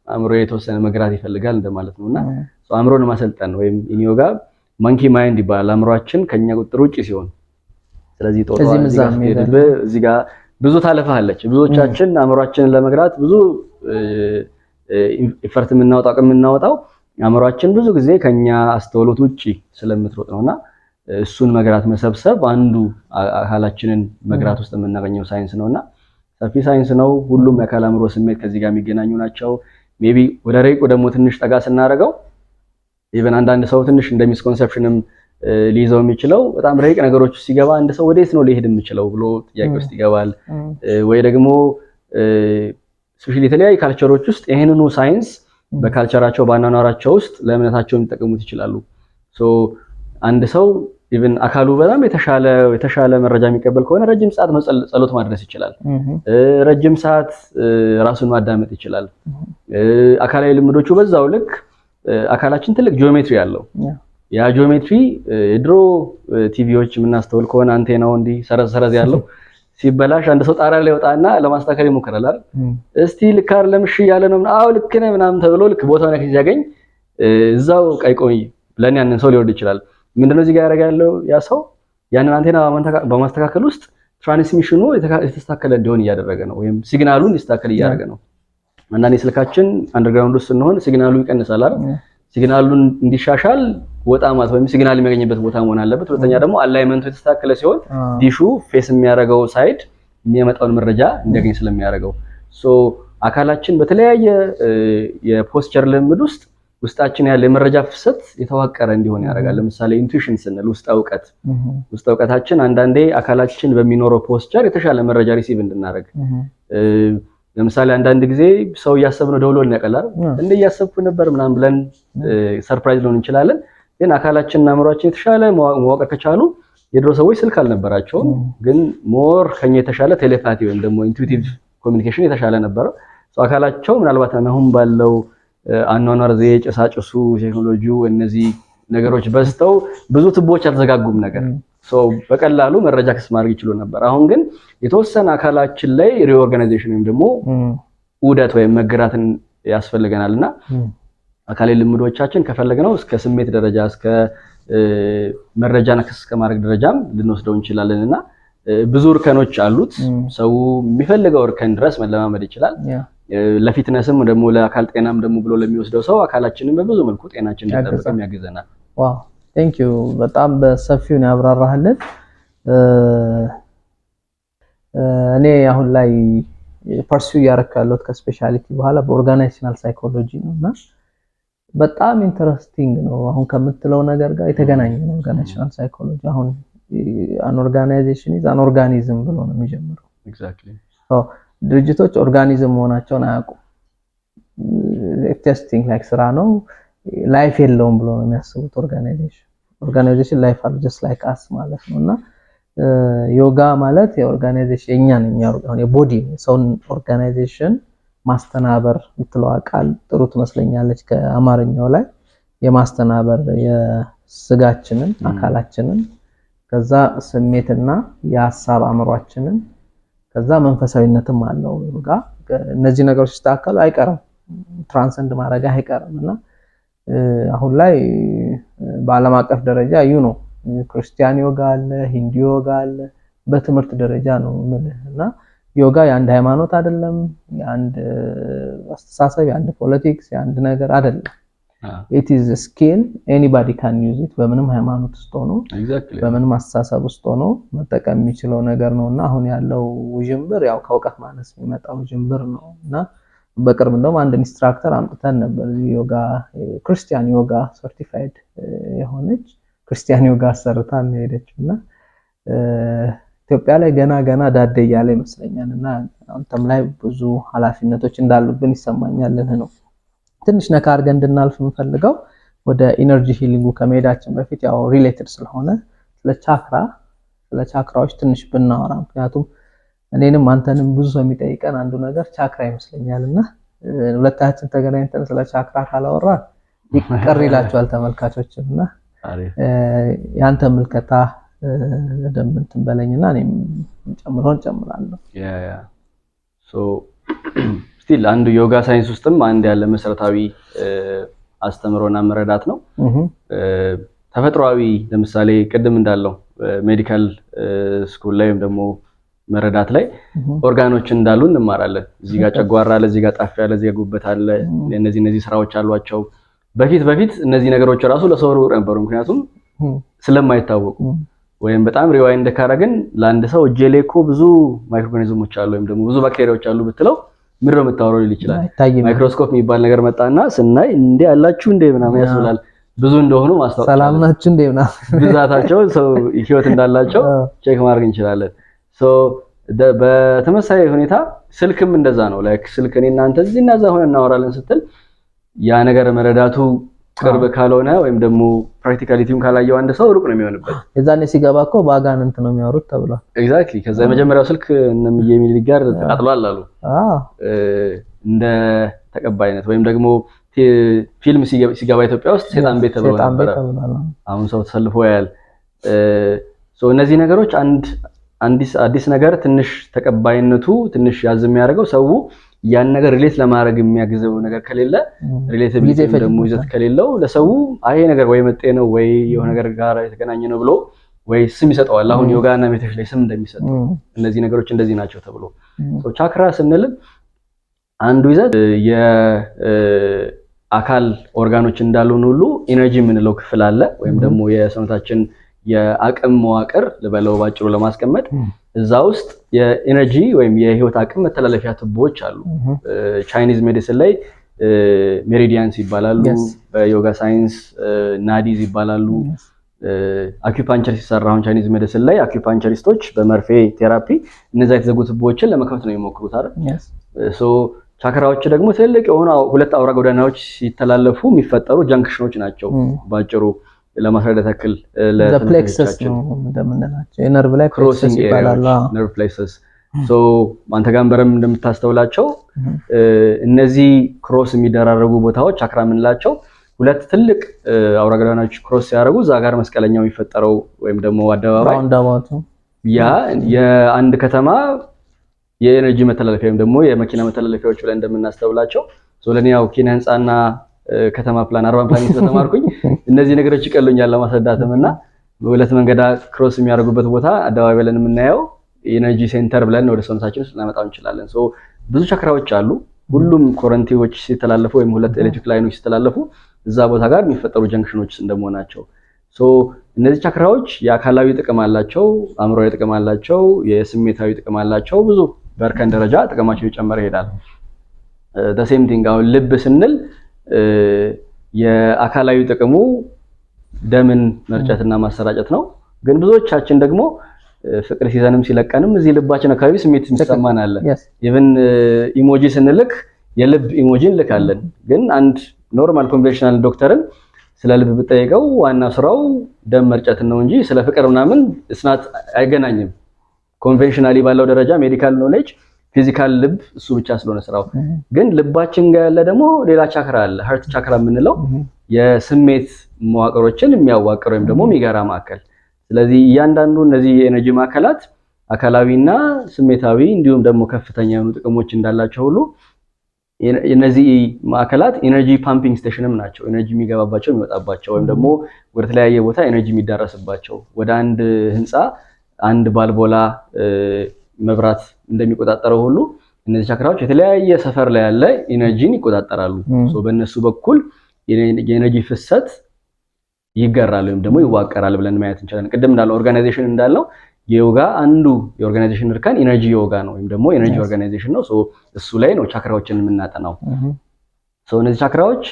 አእምሮ የተወሰነ መግራት ይፈልጋል እንደማለት ነውና አእምሮን ማሰልጠን ወይም in yoga monkey mind ይባላል። አእምሮአችን ከኛ ቁጥጥር ውጪ ሲሆን ስለዚህ ጦጣ እዚህ ጋር ብዙ ታለፋለች። ብዙዎቻችን አእምሮአችንን ለመግራት ብዙ effort የምናወጣው፣ አቅም የምናወጣው አእምሮአችን ብዙ ጊዜ ከኛ አስተውሎት ውጪ ስለምትሮጥ ነውና እሱን መግራት፣ መሰብሰብ አንዱ አካላችንን መግራት ውስጥ የምናገኘው ሳይንስ ነውና ሰፊ ሳይንስ ነው። ሁሉም የአካል፣ አእምሮ፣ ስሜት ከዚህ ጋር የሚገናኙ ናቸው። Maybe ወደ ረቂቁ ደግሞ ትንሽ ጠጋ ስናደርገው even አንዳንድ ሰው ትንሽ እንደ misconception ም ሊይዘው የሚችለው በጣም ረቂቅ ነገሮች ሲገባ አንድ ሰው ወዴት ነው ሊሄድ የምችለው ብሎ ጥያቄ ውስጥ ይገባል። ወይ ደግሞ especially የተለያዩ culture ኦች ውስጥ ይህንኑ ሳይንስ በ culture ኣቸው፣ በአኗኗራቸው ውስጥ ለእምነታቸው ሊጠቀሙት ይችላሉ። So አንድ ሰው even አካሉ በጣም የተሻለ መረጃ የሚቀበል ከሆነ ረጅም ሰዓት ጸሎት ማድረስ ይችላል። ረጅም ሰዓት ራሱን ማዳመጥ ይችላል። አካላዊ ልምዶቹ በዛው ልክ አካላችን ትልቅ ጂኦሜትሪ አለው። ያ ጂኦሜትሪ የድሮ ቲቪዎች የምናስተውል ከሆነ አንቴናው እንዲህ ሰረዝ ሰረዝ ያለው ሲበላሽ አንድ ሰው ጣራ ላይ ወጣና ለማስተካከል ይሞክራል አይደል? እስቲ ልክ አይደለም እሺ እያለ ነው። አዎ ልክ ነህ ምናምን ተብሎ ልክ ቦታውን ሲያገኝ እዛው ቀይ ቆይ ብለን ያንን ሰው ሊወርድ ይችላል። ምንድነው እዚህ ጋር ያደረገ ያለው? ያ ሰው ያንን አንቴና በማስተካከል ውስጥ transmission ኑ የተስተካከለ እንዲሆን እያደረገ ነው፣ ወይም signal ኡ እንዲስተካከል እያደረገ ነው። አንዳንዴ ስልካችን underground ውስጥ ስንሆን signal ኡ ይቀንሳል አይደል? Signal ኡን እንዲሻሻል ወጣ ማለት ወይም signal የሚያገኝበት ቦታ መሆን አለበት። ሁለተኛ ደግሞ alignment ኡ የተስተካከለ ሲሆን dish ኡ face የሚያደርገው side የሚያመጣውን መረጃ እንዲያገኝ ስለሚያደርገው so አካላችን በተለያየ የ posture ልምድ ውስጥ ውስጣችን ያለ የመረጃ ፍሰት የተዋቀረ እንዲሆን ያደርጋል። ለምሳሌ intuition ስንል ውስጠ እውቀት፣ ውስጠ እውቀታችን አንዳንዴ አካላችን በሚኖረው posture የተሻለ መረጃ receive እንድናደርግ። ለምሳሌ አንዳንድ ጊዜ ሰው እያሰብነው ደውሎ ያቀላል፣ እንደ እያሰብኩ ነበር ምናምን ብለን surprise ልንሆን እንችላለን። ግን አካላችንና አእምሯችን የተሻለ መዋቀር ከቻሉ የድሮ ሰዎች ስልክ አልነበራቸውም፣ ግን more ከኛ የተሻለ telepathy ወይም ደግሞ intuitive communication የተሻለ ነበረው። አካላቸው ምናልባት አሁን ባለው አኗኗር ዘዬ፣ ጭሳጭሱ፣ ቴክኖሎጂው፣ እነዚህ ነገሮች በዝተው ብዙ ቱቦዎች አልተዘጋጉም ነገር በቀላሉ መረጃ access ማድረግ ይችሉ ነበር። አሁን ግን የተወሰነ አካላችን ላይ reorganization ወይም ደግሞ ዑደት ወይም መግራትን ያስፈልገናል እና አካላዊ ልምዶቻችን ከፈለግነው እስከ ስሜት ደረጃ፣ እስከ መረጃን access ከማድረግ ደረጃም ልንወስደው እንችላለን እና ብዙ እርከኖች አሉት። ሰው የሚፈልገው እርከን ድረስ መለማመድ ይችላል። ለ fitness ም ደግሞ ለአካል ጤናም ደግሞ ብሎ ለሚወስደው ሰው አካላችንን በብዙ መልኩ ጤናችን እንዲጠብቅም ያግዘናል። Wow, thank you፣ በጣም በሰፊው ነው ያብራራህልን። እኔ አሁን ላይ pursue እያደረኩ ያለሁት ከ specialty በኋላ በ organizational psychology ነው እና በጣም interesting ነው። አሁን ከምትለው ነገር ጋር የተገናኘ ነው። Organizational psychology አሁን an organization is an organism ብሎ ነው የሚጀምረው። ድርጅቶች organism መሆናቸውን አያውቁም። Just think like ስራ ነው፣ life የለውም ብሎ ነው የሚያስቡት። Organization life አለው፣ just like us ማለት ነው። እና ዮጋ ማለት የ organization የኛን የ body የሰውን organization ማስተናበር የምትለዋ ቃል ጥሩ ትመስለኛለች ከአማርኛው ላይ፣ የማስተናበር የስጋችንን አካላችንን፣ ከዛ ስሜትና የሀሳብ አእምሯችንን፣ ከዛ መንፈሳዊነትም አለው ዮጋ። እነዚህ ነገሮች ሲስተካከሉ አይቀርም transcend ማድረግ አይቀርም። እና አሁን ላይ በዓለም አቀፍ ደረጃ ክርስቲያን ዮጋ አለ፣ ሂንዲ ዮጋ አለ። በትምህርት ደረጃ ነው የምልህ። እና ዮጋ የአንድ ሃይማኖት አይደለም፣ የአንድ አስተሳሰብ፣ የአንድ politics፣ የአንድ ነገር አይደለም። It is skill anybody can use it። በምንም ሃይማኖት ውስጥ ሆኖ፣ በምንም አስተሳሰብ ውስጥ ሆኖ መጠቀም የሚችለው ነገር ነው። እና አሁን ያለው ውዥንብር ያው ከእውቀት ማነስ የሚመጣ ውዥንብር ነው። እና በቅርብ እንደውም አንድ instructor አምጥተን ነበር፣ ዮጋ፣ ክርስቲያን ዮጋ certified የሆነች ክርስቲያን ዮጋ አሰርታ ሄደችው። እና ኢትዮጵያ ላይ ገና ገና ዳዴ እያለ ይመስለኛል። እና አንተም ላይ ብዙ ኃላፊነቶች እንዳሉብን ይሰማኛል ነው። ትንሽ ነካ አድርገን እንድናልፍ የምፈልገው ወደ energy healing ኡ ከመሄዳችን በፊት ያው related ስለሆነ ስለ ቻክራዎች ትንሽ ብናወራ፣ ምክንያቱም እኔንም አንተንም ብዙ ሰው የሚጠይቀን አንዱ ነገር ቻክራ ይመስለኛል። እና ሁለታችን ተገናኝተን ስለ ቻክራ ካላወራን ይቀር ይላቸዋል ተመልካቾችም። እና የአንተ ምልከታ በደንብ እንትን በለኝና እኔም ጨምሮን ጨምራለሁ። Still አንዱ ዮጋ ሳይንስ ውስጥም አንድ ያለ መሰረታዊ አስተምሮና መረዳት ነው። ተፈጥሯዊ ለምሳሌ ቅድም እንዳለው medical school ላይ ወይም ደግሞ መረዳት ላይ ኦርጋኖች እንዳሉ እንማራለን። እዚህ ጋር ጨጓራ አለ፣ እዚህ ጋር ጣፊያ አለ፣ እዚህ ጋር ጉበት አለ። እነዚህ ስራዎች አሏቸው። በፊት በፊት እነዚህ ነገሮች ራሱ ለሰው ሩቅ ነበሩ፣ ምክንያቱም ስለማይታወቁ። ወይም በጣም rewind ካረግን ለአንድ ሰው እጄ ላይ እኮ ብዙ microorganism ኦች አሉ ወይም ደግሞ ብዙ ባክቴሪያዎች አሉ ብትለው ምንድን ነው የምታወራው ሊል ይችላል። ማይክሮስኮፕ የሚባል ነገር መጣና ስናይ እንዴ አላችሁ እንዴ ምናምን ያስብላል። ብዙ እንደሆኑ ማስታወቅ ሰላም ናችሁ እንዴ ምናምን ብዛታቸው ሰው ህይወት እንዳላቸው check ማድረግ እንችላለን። So በተመሳሳይ ሁኔታ ስልክም እንደዛ ነው። Like ስልክ እኔ እናንተ እዚህ እና እዛ ሆነን እናወራለን ስትል ያ ነገር መረዳቱ ቅርብ ካልሆነ ወይም ደግሞ practicality ውን ካላየው አንድ ሰው ሩቅ ነው የሚሆንበት። የዛኔ ሲገባ እኮ በአጋንንት ነው የሚያወሩት ተብሏል። Exactly። ከዛ የመጀመሪያው ስልክ እነ የሚኒሊክ ጋር ተቃጥሏል አሉ እንደ ተቀባይነት። ወይም ደግሞ ፊልም ሲገባ ኢትዮጵያ ውስጥ ሴጣን ቤት ተብሎ ነበረ። አሁን ሰው ተሰልፎ ያያል። እነዚህ ነገሮች አንድ አዲስ ነገር ትንሽ ተቀባይነቱ ትንሽ ያዝ የሚያደርገው ሰው ያን ነገር relate ለማድረግ የሚያግዘው ነገር ከሌለ፣ relatability ደግሞ ይዘት ከሌለው ለሰው አይ ነገር ወይ መጤ ነው ወይ የሆነ ነገር ጋር የተገናኘ ነው ብሎ ወይ ስም ይሰጠዋል። አሁን ዮጋ እና meditation ላይ ስም እንደሚሰጠው እነዚህ ነገሮች እንደዚህ ናቸው ተብሎ። ቻክራ ስንል አንዱ ይዘት የአካል ኦርጋኖች እንዳሉን ሁሉ energy የምንለው ክፍል አለ፣ ወይም ደግሞ የሰውነታችን የአቅም መዋቅር ልበለው ባጭሩ ለማስቀመጥ። እዛ ውስጥ የ energy ወይም የህይወት አቅም መተላለፊያ ቱቦዎች አሉ። Chinese medicine ላይ meridians ይባላሉ። በዮጋ ሳይንስ nadis ይባላሉ። አኪፓንቸር ሲሰራ አሁን Chinese medicine ላይ acupuncturist ኦች በመርፌ therapy እነዛ የተዘጉ ቱቦዎችን ለመክፈት ነው የሚሞክሩት አይደል? So ቻክራዎች ደግሞ ትልልቅ የሆኑ ሁለት አውራ ጎዳናዎች ሲተላለፉ የሚፈጠሩ junction ኦች ናቸው። ባጭሩ ለማስረዳት ያክል Plexus ነው እንደምንላቸው የነርቭ ላይ plexus ይባላል። Nerve plexus። So አንተ ጋር በረም እንደምታስተውላቸው እነዚህ cross የሚደራረጉ ቦታዎች ቻክራ የምንላቸው ሁለት ትልቅ አውራ ጎዳናዎች cross ሲያደርጉ እዛ ጋር መስቀለኛው የሚፈጠረው ወይም ደግሞ አደባባይ ያ የአንድ ከተማ የ energy መተላለፊያ ወይም ደግሞ የመኪና መተላለፊያዎች ብለን እንደምናስተውላቸው። ለእኔ ያው ኪነ ህንፃና ከተማ plan urban planning ስለተማርኩኝ እነዚህ ነገሮች ይቀሉኛል ለማስረዳትም። እና ሁለት መንገድ cross የሚያደርጉበት ቦታ አደባባይ ብለን የምናየው energy center ብለን ወደ ሰውነታችን ውስጥ ልናመጣው እንችላለን። So ብዙ ቻክራዎች አሉ። ሁሉም ኮረንቲዎች ሲተላለፉ ወይም ሁለት ኤሌክትሪክ line ኦች ሲተላለፉ እዛ ቦታ ጋር የሚፈጠሩ junction ኦች እንደመሆናቸው፣ so እነዚህ ቻክራዎች የአካላዊ ጥቅም አላቸው፣ አእምሮዊ ጥቅም አላቸው፣ የስሜታዊ ጥቅም አላቸው። ብዙ በእርከን ደረጃ ጥቅማቸው እየጨመረ ይሄዳል። Same thing አሁን ልብ ስንል የአካላዊ ጥቅሙ ደምን መርጨትና ማሰራጨት ነው። ግን ብዙዎቻችን ደግሞ ፍቅር ሲዘንም ሲለቀንም እዚህ ልባችን አካባቢ ስሜት የሚሰማን አለ። Even emoji ስንልክ የልብ emoji እንልካለን። ግን አንድ normal conventional ዶክተርን ስለ ልብ ብጠይቀው ዋና ስራው ደም መርጨትን ነው እንጂ ስለ ፍቅር ምናምን እስናት አይገናኝም። Conventionally ባለው ደረጃ medical knowledge physical ልብ እሱ ብቻ ስለሆነ ስራው። ግን ልባችን ጋር ያለ ደግሞ ሌላ ቻክራ አለ። Heart chakra የምንለው የስሜት መዋቅሮችን የሚያዋቅር ወይም ደግሞ የሚገራ ማዕከል። ስለዚህ እያንዳንዱ እነዚህ የ energy ማዕከላት አካላዊና ስሜታዊ እንዲሁም ደግሞ ከፍተኛ የሆኑ ጥቅሞች እንዳላቸው ሁሉ እነዚህ ማዕከላት energy pumping station ም ናቸው። Energy የሚገባባቸው፣ የሚወጣባቸው ወይም ደግሞ ወደ ተለያየ ቦታ energy የሚዳረስባቸው፣ ወደ አንድ ህንፃ አንድ ባልቦላ መብራት እንደሚቆጣጠረው ሁሉ እነዚህ ቻክራዎች የተለያየ ሰፈር ላይ ያለ energy ን ይቆጣጠራሉ። በእነሱ በኩል የ energy ፍሰት ይገራል ወይም ደግሞ ይዋቀራል ብለን ማየት እንችላለን። ቅድም እንዳለው organization እንዳልነው የዮጋ አንዱ የ organization እርከን energy yoga ነው ወይም ደግሞ energy organization ነው። እሱ ላይ ነው ቻክራዎችን የምናጠናው። እነዚህ ቻክራዎች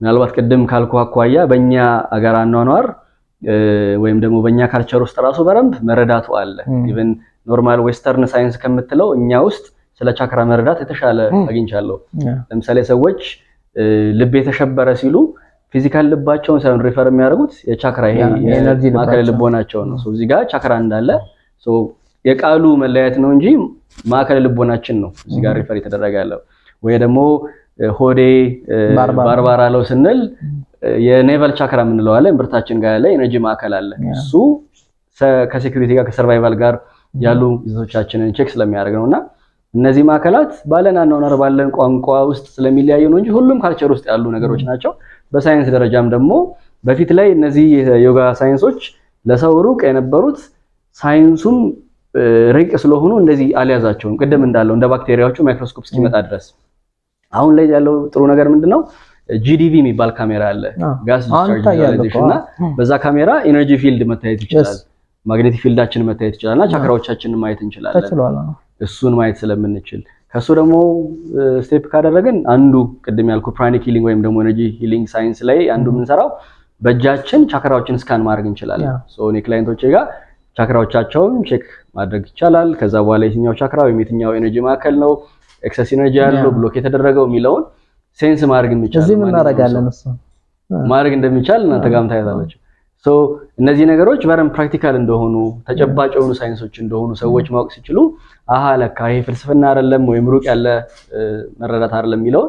ምናልባት ቅድም ካልኩ አኳያ በእኛ አገር አኗኗር ወይም ደግሞ በእኛ culture ውስጥ ራሱ በደንብ መረዳቱ አለ። Even normal western science ከምትለው እኛ ውስጥ ስለ ቻክራ መረዳት የተሻለ አግኝቻለሁ። ለምሳሌ ሰዎች ልቤ ተሸበረ ሲሉ physical ልባቸውን ሳይሆን refer የሚያደርጉት የቻክራ ይሄ ማዕከለ ልቦናቸው ነው። እዚህ ጋር ቻክራ እንዳለ የቃሉ መለያየት ነው እንጂ ማዕከለ ልቦናችን ነው እዚህ ጋር refer የተደረገ ያለው። ወይ ደግሞ ሆዴ ባርባር አለው ስንል የ navel chakra የምንለው አለ፣ እምብርታችን ጋር ያለ energy ማዕከል አለ። እሱ ከ security ጋር፣ ከ survival ጋር ያሉ ይዘቶቻችንን check ስለሚያደርግ ነውና እነዚህ ማዕከላት ባለን አኗኗር፣ ባለን ቋንቋ ውስጥ ስለሚለያዩ ነው እንጂ ሁሉም culture ውስጥ ያሉ ነገሮች ናቸው። በሳይንስ ደረጃም ደግሞ በፊት ላይ እነዚህ የዮጋ ሳይንሶች ለሰው ሩቅ የነበሩት ሳይንሱም ሩቅ ስለሆኑ እንደዚህ አልያዛቸውም። ቅድም እንዳለው እንደ ባክቴሪያዎቹ ማይክሮስኮፕ እስኪመጣ ድረስ። አሁን ላይ ያለው ጥሩ ነገር ምንድነው? GDV የሚባል ካሜራ አለ። Gas discharge visualization፣ እና በዛ ካሜራ energy field መታየት ይችላል። Magnetic field ኣችን መታየት ይችላል እና ቻክራዎቻችንን ማየት እንችላለን። እሱን ማየት ስለምንችል ከሱ ደግሞ step ካደረግን አንዱ ቅድም ያልኩ pranic healing ወይም ደግሞ energy healing science ላይ አንዱ የምንሰራው በእጃችን ቻክራዎችን scan ማድረግ እንችላለን። So እኔ client ኦቼ ጋር ቻክራዎቻቸውን check ማድረግ ይቻላል። ከዛ በኋላ የትኛው ቻክራ ወይም የትኛው energy ማዕከል ነው excess energy ያለው፣ block የተደረገው የሚለውን sense ማድረግ የሚቻል እዚህ ምን እናደርጋለን እሱ ማድረግ እንደሚቻል እናንተ ጋርም ታያላችሁ። So እነዚህ ነገሮች በደንብ practical እንደሆኑ፣ ተጨባጭ የሆኑ ሳይንሶች እንደሆኑ ሰዎች ማወቅ ሲችሉ አሃ ለካ ይሄ ፍልስፍና አይደለም ወይም ሩቅ ያለ መረዳት አይደለም የሚለውን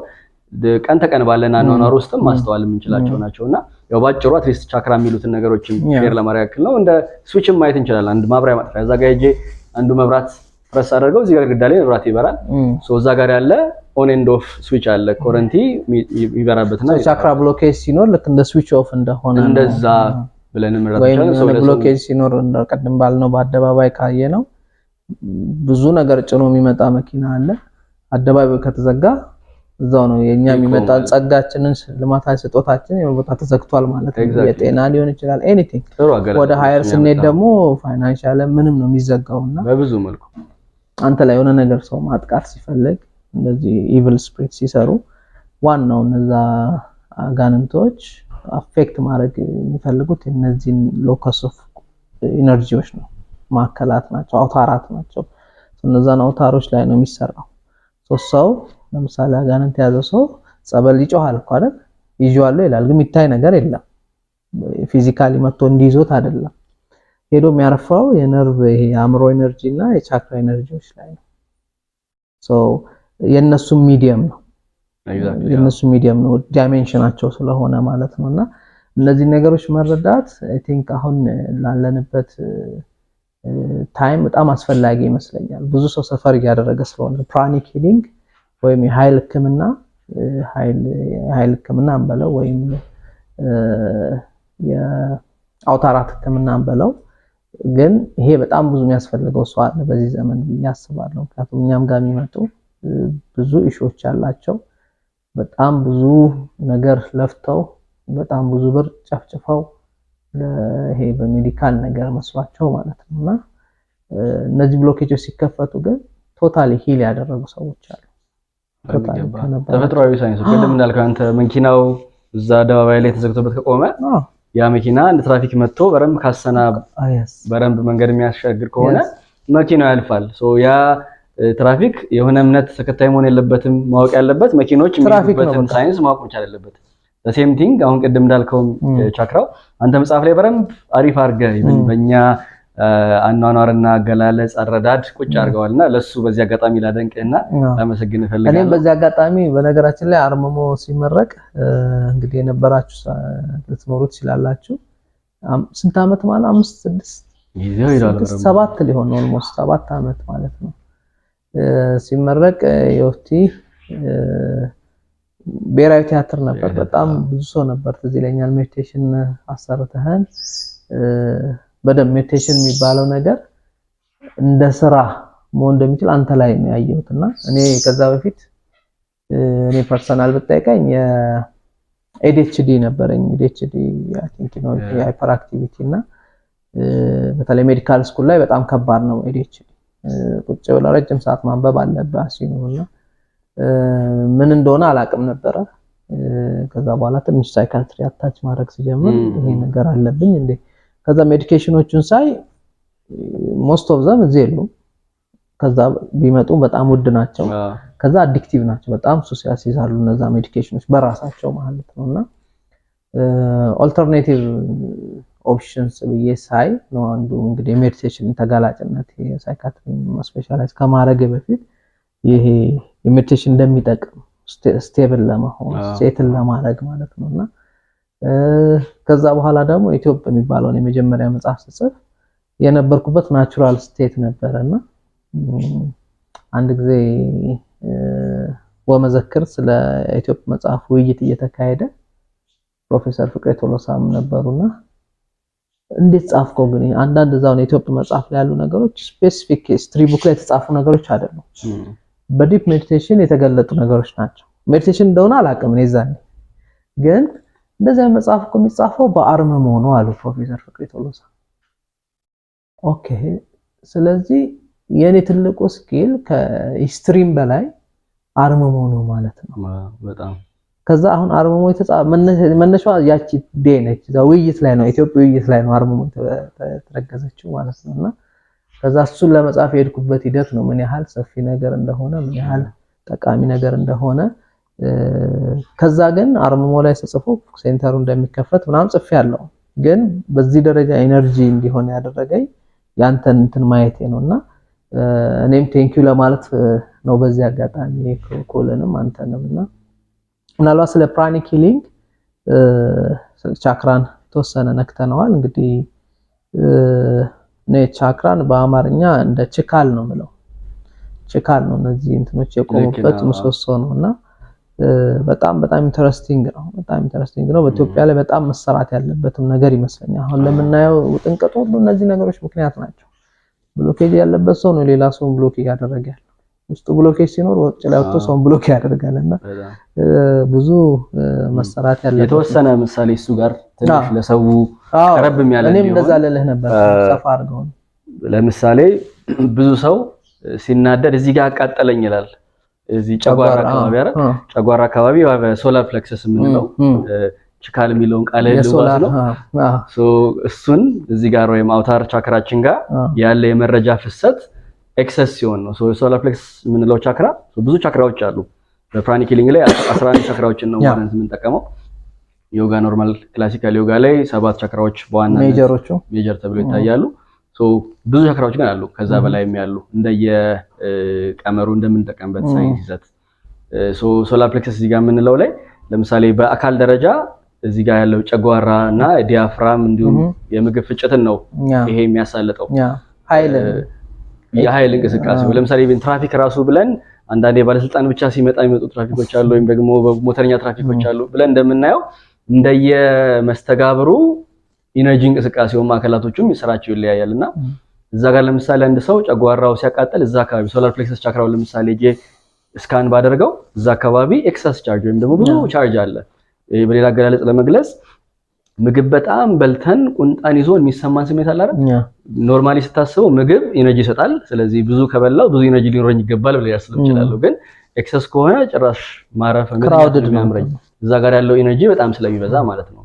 ቀን ተቀን ባለን አኗኗር ውስጥም ማስተዋል የምንችላቸው ናቸው። እና ያው ባጭሩ at least ቻክራ የሚሉትን ነገሮችን share ለማድረግ ያክል ነው። እንደ switch ም ማየት እንችላለን። አንድ ማብሪያ ማጥፊያ፣ እዛ ጋር ሄጄ አንዱ መብራት ፕረስ አድርገው እዚህ ጋር ግድግዳ ላይ መብራት ይበራል። So እዛ ጋር ያለ on and off switch አለ። ኮረንቲ የሚበራበትና Chakra blockage ሲኖር ልክ እንደ switch off እንደሆነ ነው። እንደዛ ብለን መረዳት ወይም እንችላለን። ሰው የሆነ ለሰው blockage ሲኖር እንደ ቅድም ባልነው በአደባባይ ካየ ነው ብዙ ነገር ጭኖ የሚመጣ መኪና አለ። አደባባይ ከተዘጋ እዛው ነው የኛ የሚመጣ ይቆማል። ጸጋችንን፣ ልማታዊ ስጦታችን የሆነ ቦታ ተዘግቷል ማለት ነው። የጤና ሊሆን ይችላል፣ anything። ጥሩ አገላለጽ ወደ higher ነው ስንሄድ ያመጣው። ደግሞ financial ምንም ነው የሚዘጋው እና በብዙ መልኩ አንተ ላይ የሆነ ነገር ሰው ማጥቃት ሲፈልግ፣ እንደዚህ evil spirit ሲሰሩ ዋናው እነዛ አጋንንቶች affect ማድረግ የሚፈልጉት እነዚህን locus of energy ዎች ነው፣ ማዕከላት ናቸው፣ አውታራት ናቸው። እነዛን አውታሮች ላይ ነው የሚሰራው። ሰው ለምሳሌ አጋንንት የያዘው ሰው ጸበል ይጮሃል እኮ አይደል? ይዤዋለሁ ይላል፣ ግን የሚታይ ነገር የለም። Physically መጥቶ እንዲይዞት አይደለም። ሄዶ የሚያርፈው የነርቭ፣ ይሄ የአእምሮ energy እና የቻክራ energy ዎች ላይ ነው። So የእነሱ medium ነው። የእነሱ medium ነው dimension ኣቸው ስለሆነ ማለት ነው። እና እነዚህ ነገሮች መረዳት I think አሁን ላለንበት time በጣም አስፈላጊ ይመስለኛል። ብዙ ሰው suffer እያደረገ ስለሆነ pranic healing ወይም የኃይል ሕክምና፣ የኃይል ሕክምና እንበለው ወይም አውታራት ሕክምናን በለው ግን ይሄ በጣም ብዙ የሚያስፈልገው ሰው አለ በዚህ ዘመን ብዬ አስባለሁ። ምክንያቱም እኛም ጋር የሚመጡ ብዙ issue ዎች ያላቸው፣ በጣም ብዙ ነገር ለፍተው፣ በጣም ብዙ ብር ጨፍጭፈው፣ ይሄ በ medical ነገር መስሏቸው ማለት ነው። እና እነዚህ blockage ኦች ሲከፈቱ ግን totally heal ያደረጉ ሰዎች አሉ። Totally ከነበራቸው ተፈጥሯዊ ሳይንስ ቅድም እንዳልከው አንተ መኪናው እዛ አደባባይ ላይ ተዘግቶበት ከቆመ ያ መኪና እንደ ትራፊክ መጥቶ በረንብ ካሰና በረንብ መንገድ የሚያሻግር ከሆነ መኪናው ያልፋል። So ያ ትራፊክ የሆነ እምነት ተከታይ መሆን የለበትም። ማወቅ ያለበት መኪኖች ትራፊክ ነው የሚሄዱበትን በቃ። ሳይንስ ማወቅ መቻል አለበት። Same thing አሁን ቅድም እንዳልከው ቻክራው አንተ መጽሐፍ ላይ በረንብ አሪፍ አድርገህ even በእኛ አኗኗርና አገላለጽ አረዳድ ቁጭ አድርገዋልና ለሱ በዚህ አጋጣሚ ላደንቅህና ላመሰግን እኔም እፈልጋለሁ። በዚህ አጋጣሚ በነገራችን ላይ አርምሞ ሲመረቅ እንግዲህ የነበራችሁ ልትኖሩ ትችላላችሁ። ስንት ዓመት ማለት አምስት፣ ስድስት፣ ጊዜው ሄዷል። ስድስት በደንብ። ሰባት ሊሆን ነው፣ almost 7 ዓመት ማለት ነው። ሲመረቅ የወፍቲ ብሔራዊ ቲያትር ነበር። ብሔራዊ በጣም ቲያትር፣ ብዙ ሰው ነበር፣ ትዝ ይለኛል። Meditation አሰርተህን በደንብ meditation የሚባለው ነገር እንደ ስራ መሆን እንደሚችል አንተ ላይ ነው ያየሁት። እና እኔ ከዛ በፊት እኔ personal ብጠይቀኝ የ ADHD ነበረኝ። ADHD I think ነው፣ የ hyperactivity። እና በተለይ medical school ላይ በጣም ከባድ ነው ADHD። ቁጭ ብለህ ረጅም ሰዓት ማንበብ አለብህ ሲሉ እና ምን እንደሆነ አላውቅም ነበረ። ከዛ በኋላ ትንሽ psychiatry attach ማድረግ ሲጀምር ይሄ ነገር አለብኝ እንዴ? ከዛ medication ኦቹን ሳይ most of them እዚህ የሉም። ከዛ ቢመጡ በጣም ውድ ናቸው። ከዛ addictive ናቸው። በጣም ሱስ ያስይዛሉ እነዛ medication ኦች በራሳቸው ማለት ነው። እና alternative options ብዬ ሳይ ነው አንዱ እንግዲህ የ meditation ተጋላጭነት የ psychiatry specialize ከማድረግ በፊት ይሄ የ meditation እንደሚጠቅም stable ለመሆን፣ settle ለማድረግ ማለት ነው። እና ከዛ በኋላ ደግሞ ኢትዮጵያ የሚባለውን የመጀመሪያ መጽሐፍ ስጽፍ የነበርኩበት natural state ነበረ። እና አንድ ጊዜ ወመዘክር ስለ ኢትዮጵያ መጽሐፍ ውይይት እየተካሄደ ፕሮፌሰር ፍቅሬ ቶሎሳም ነበሩና እንዴት ጻፍከው ግን? አንዳንድ እዛው የኢትዮጵያ መጽሐፍ ላይ ያሉ ነገሮች specific history book ላይ የተጻፉ ነገሮች አይደሉም። በ deep meditation የተገለጡ ነገሮች ናቸው። Meditation እንደሆነ አላውቅም እኔ ዛኔ፣ ግን እንደዚያ መጽሐፍ እኮ የሚጻፈው በአርምሞ ነው አሉ ፕሮፌሰር ፍቅሬ ቶሎሳ። Okay፣ ስለዚህ የኔ ትልቁ skill ከ history ም በላይ አርምሞ ነው ማለት ነው። በጣም። ከዛ አሁን አርምሞ መነሻዋ ያቺ day ነች። እዛ ውይይት ላይ ነው፣ ኢትዮጵያ ውይይት ላይ ነው አርምሞ የተረገዘችው ማለት ነው። እና ከዛ እሱን ለመጻፍ የሄድኩበት ሂደት ነው ምን ያህል ሰፊ ነገር እንደሆነ፣ ምን ያህል ጠቃሚ ነገር እንደሆነ። ከዛ ግን አርምሞ ላይ ስጽፎ center ኡ እንደሚከፈት ምናምን ጽፌያለሁ። ግን በዚህ ደረጃ energy እንዲሆን ያደረገኝ ያንተን እንትን ማየቴ ነው። እና እኔም thank you ለማለት ነው በዚህ አጋጣሚ ኮልንም አንተንም። እና ምናልባት ስለ pranic healing ቻክራን የተወሰነ ነክተነዋል። እንግዲህ እኔ ቻክራን በአማርኛ እንደ ችካል ነው የምለው። ችካል ነው፣ እነዚህ እንትኖች የቆሙበት ምሰሶ ነው። እና በጣም በጣም interesting ነው። በጣም interesting ነው። በኢትዮጵያ ላይ በጣም መሰራት ያለበትም ነገር ይመስለኛል። አሁን ለምናየው ውጥንቅጡ ሁሉ እነዚህ ነገሮች ምክንያት ናቸው። Blockage ያለበት ሰው ነው ሌላ ሰውን block እያደረገ ያለው። ውስጡ blockage ሲኖር ውጭ ላይ ወጥቶ ሰውን block ያደርጋል። እና ብዙ መሰራት ያለበት የተወሰነ ምሳሌ እሱ ጋር ትንሽ ለሰው ቀረብ የሚያለ እኔም እንደዛ ልልህ ነበር። ሰፋ አድርገው። ለምሳሌ ብዙ ሰው ሲናደድ እዚህ ጋር አቃጠለኝ ይላል። እዚህ ጨጓራ አካባቢ አይደል? ጨጓራ አካባቢ solar plexus የምንለው ችካል የሚለውን ቃል ልዋስ ነው። እሱን እዚህ ጋር ወይም አውታር ቻክራችን ጋር ያለ የመረጃ ፍሰት excess ሲሆን ነው። Solar plexus የምንለው ቻክራ፣ ብዙ ቻክራዎች አሉ። በ pranic healing ላይ 11 ቻክራዎችን ነው ማለት የምንጠቀመው። ዮጋ normal classical ዮጋ ላይ ሰባት ቻክራዎች በዋናነት Major ኦቹ Major ተብሎ ይታያሉ። ብዙ ቻክራዎች ግን አሉ፣ ከዛ በላይም ያሉ እንደየ ቀመሩ እንደምንጠቀምበት ሳይንስ ይዘት። Solar plexus እዚህ ጋር የምንለው ላይ ለምሳሌ በአካል ደረጃ እዚህ ጋር ያለው ጨጓራ እና diaphragm እንዲሁም የምግብ ፍጭትን ነው ይሄ የሚያሳልጠው። የኃይል እንቅስቃሴ ለምሳሌ ትራፊክ ራሱ ብለን አንዳንዴ ባለስልጣን ብቻ ሲመጣ የሚመጡ ትራፊኮች አሉ፣ ወይም ደግሞ ሞተረኛ ትራፊኮች አሉ ብለን እንደምናየው እንደየ መስተጋብሩ energy እንቅስቃሴው ማዕከላቶቹም ስራቸው ይለያያል። እና እዛ ጋር ለምሳሌ አንድ ሰው ጨጓራው ሲያቃጥል እዛ አካባቢ solar plexus chakra ው ለምሳሌ ሄጄ scan ባደርገው እዛ አካባቢ excess charge ወይም ደግሞ ብዙ charge አለ። በሌላ አገላለጽ ለመግለጽ ምግብ በጣም በልተን ቁንጣን ይዞ የሚሰማን ስሜት አለ አይደል? Normally ስታስበው ምግብ energy ይሰጣል። ስለዚህ ብዙ ከበላው ብዙ energy ሊኖረኝ ይገባል ብለህ ያስብ እችላለሁ። ግን excess ከሆነ ጭራሽ ማረፍ crowded ነው የሚያምረኝ እዛ ጋር ያለው energy በጣም ስለሚበዛ ማለት ነው።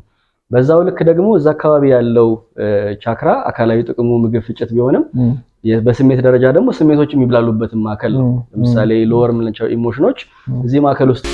በዛው ልክ ደግሞ እዛ አካባቢ ያለው chakra አካላዊ ጥቅሙ ምግብ ፍጭት ቢሆንም በስሜት ደረጃ ደግሞ ስሜቶች የሚብላሉበት ማዕከል ነው። ለምሳሌ lower የምንላቸው emotion ኖች እዚህ ማዕከል ውስጥ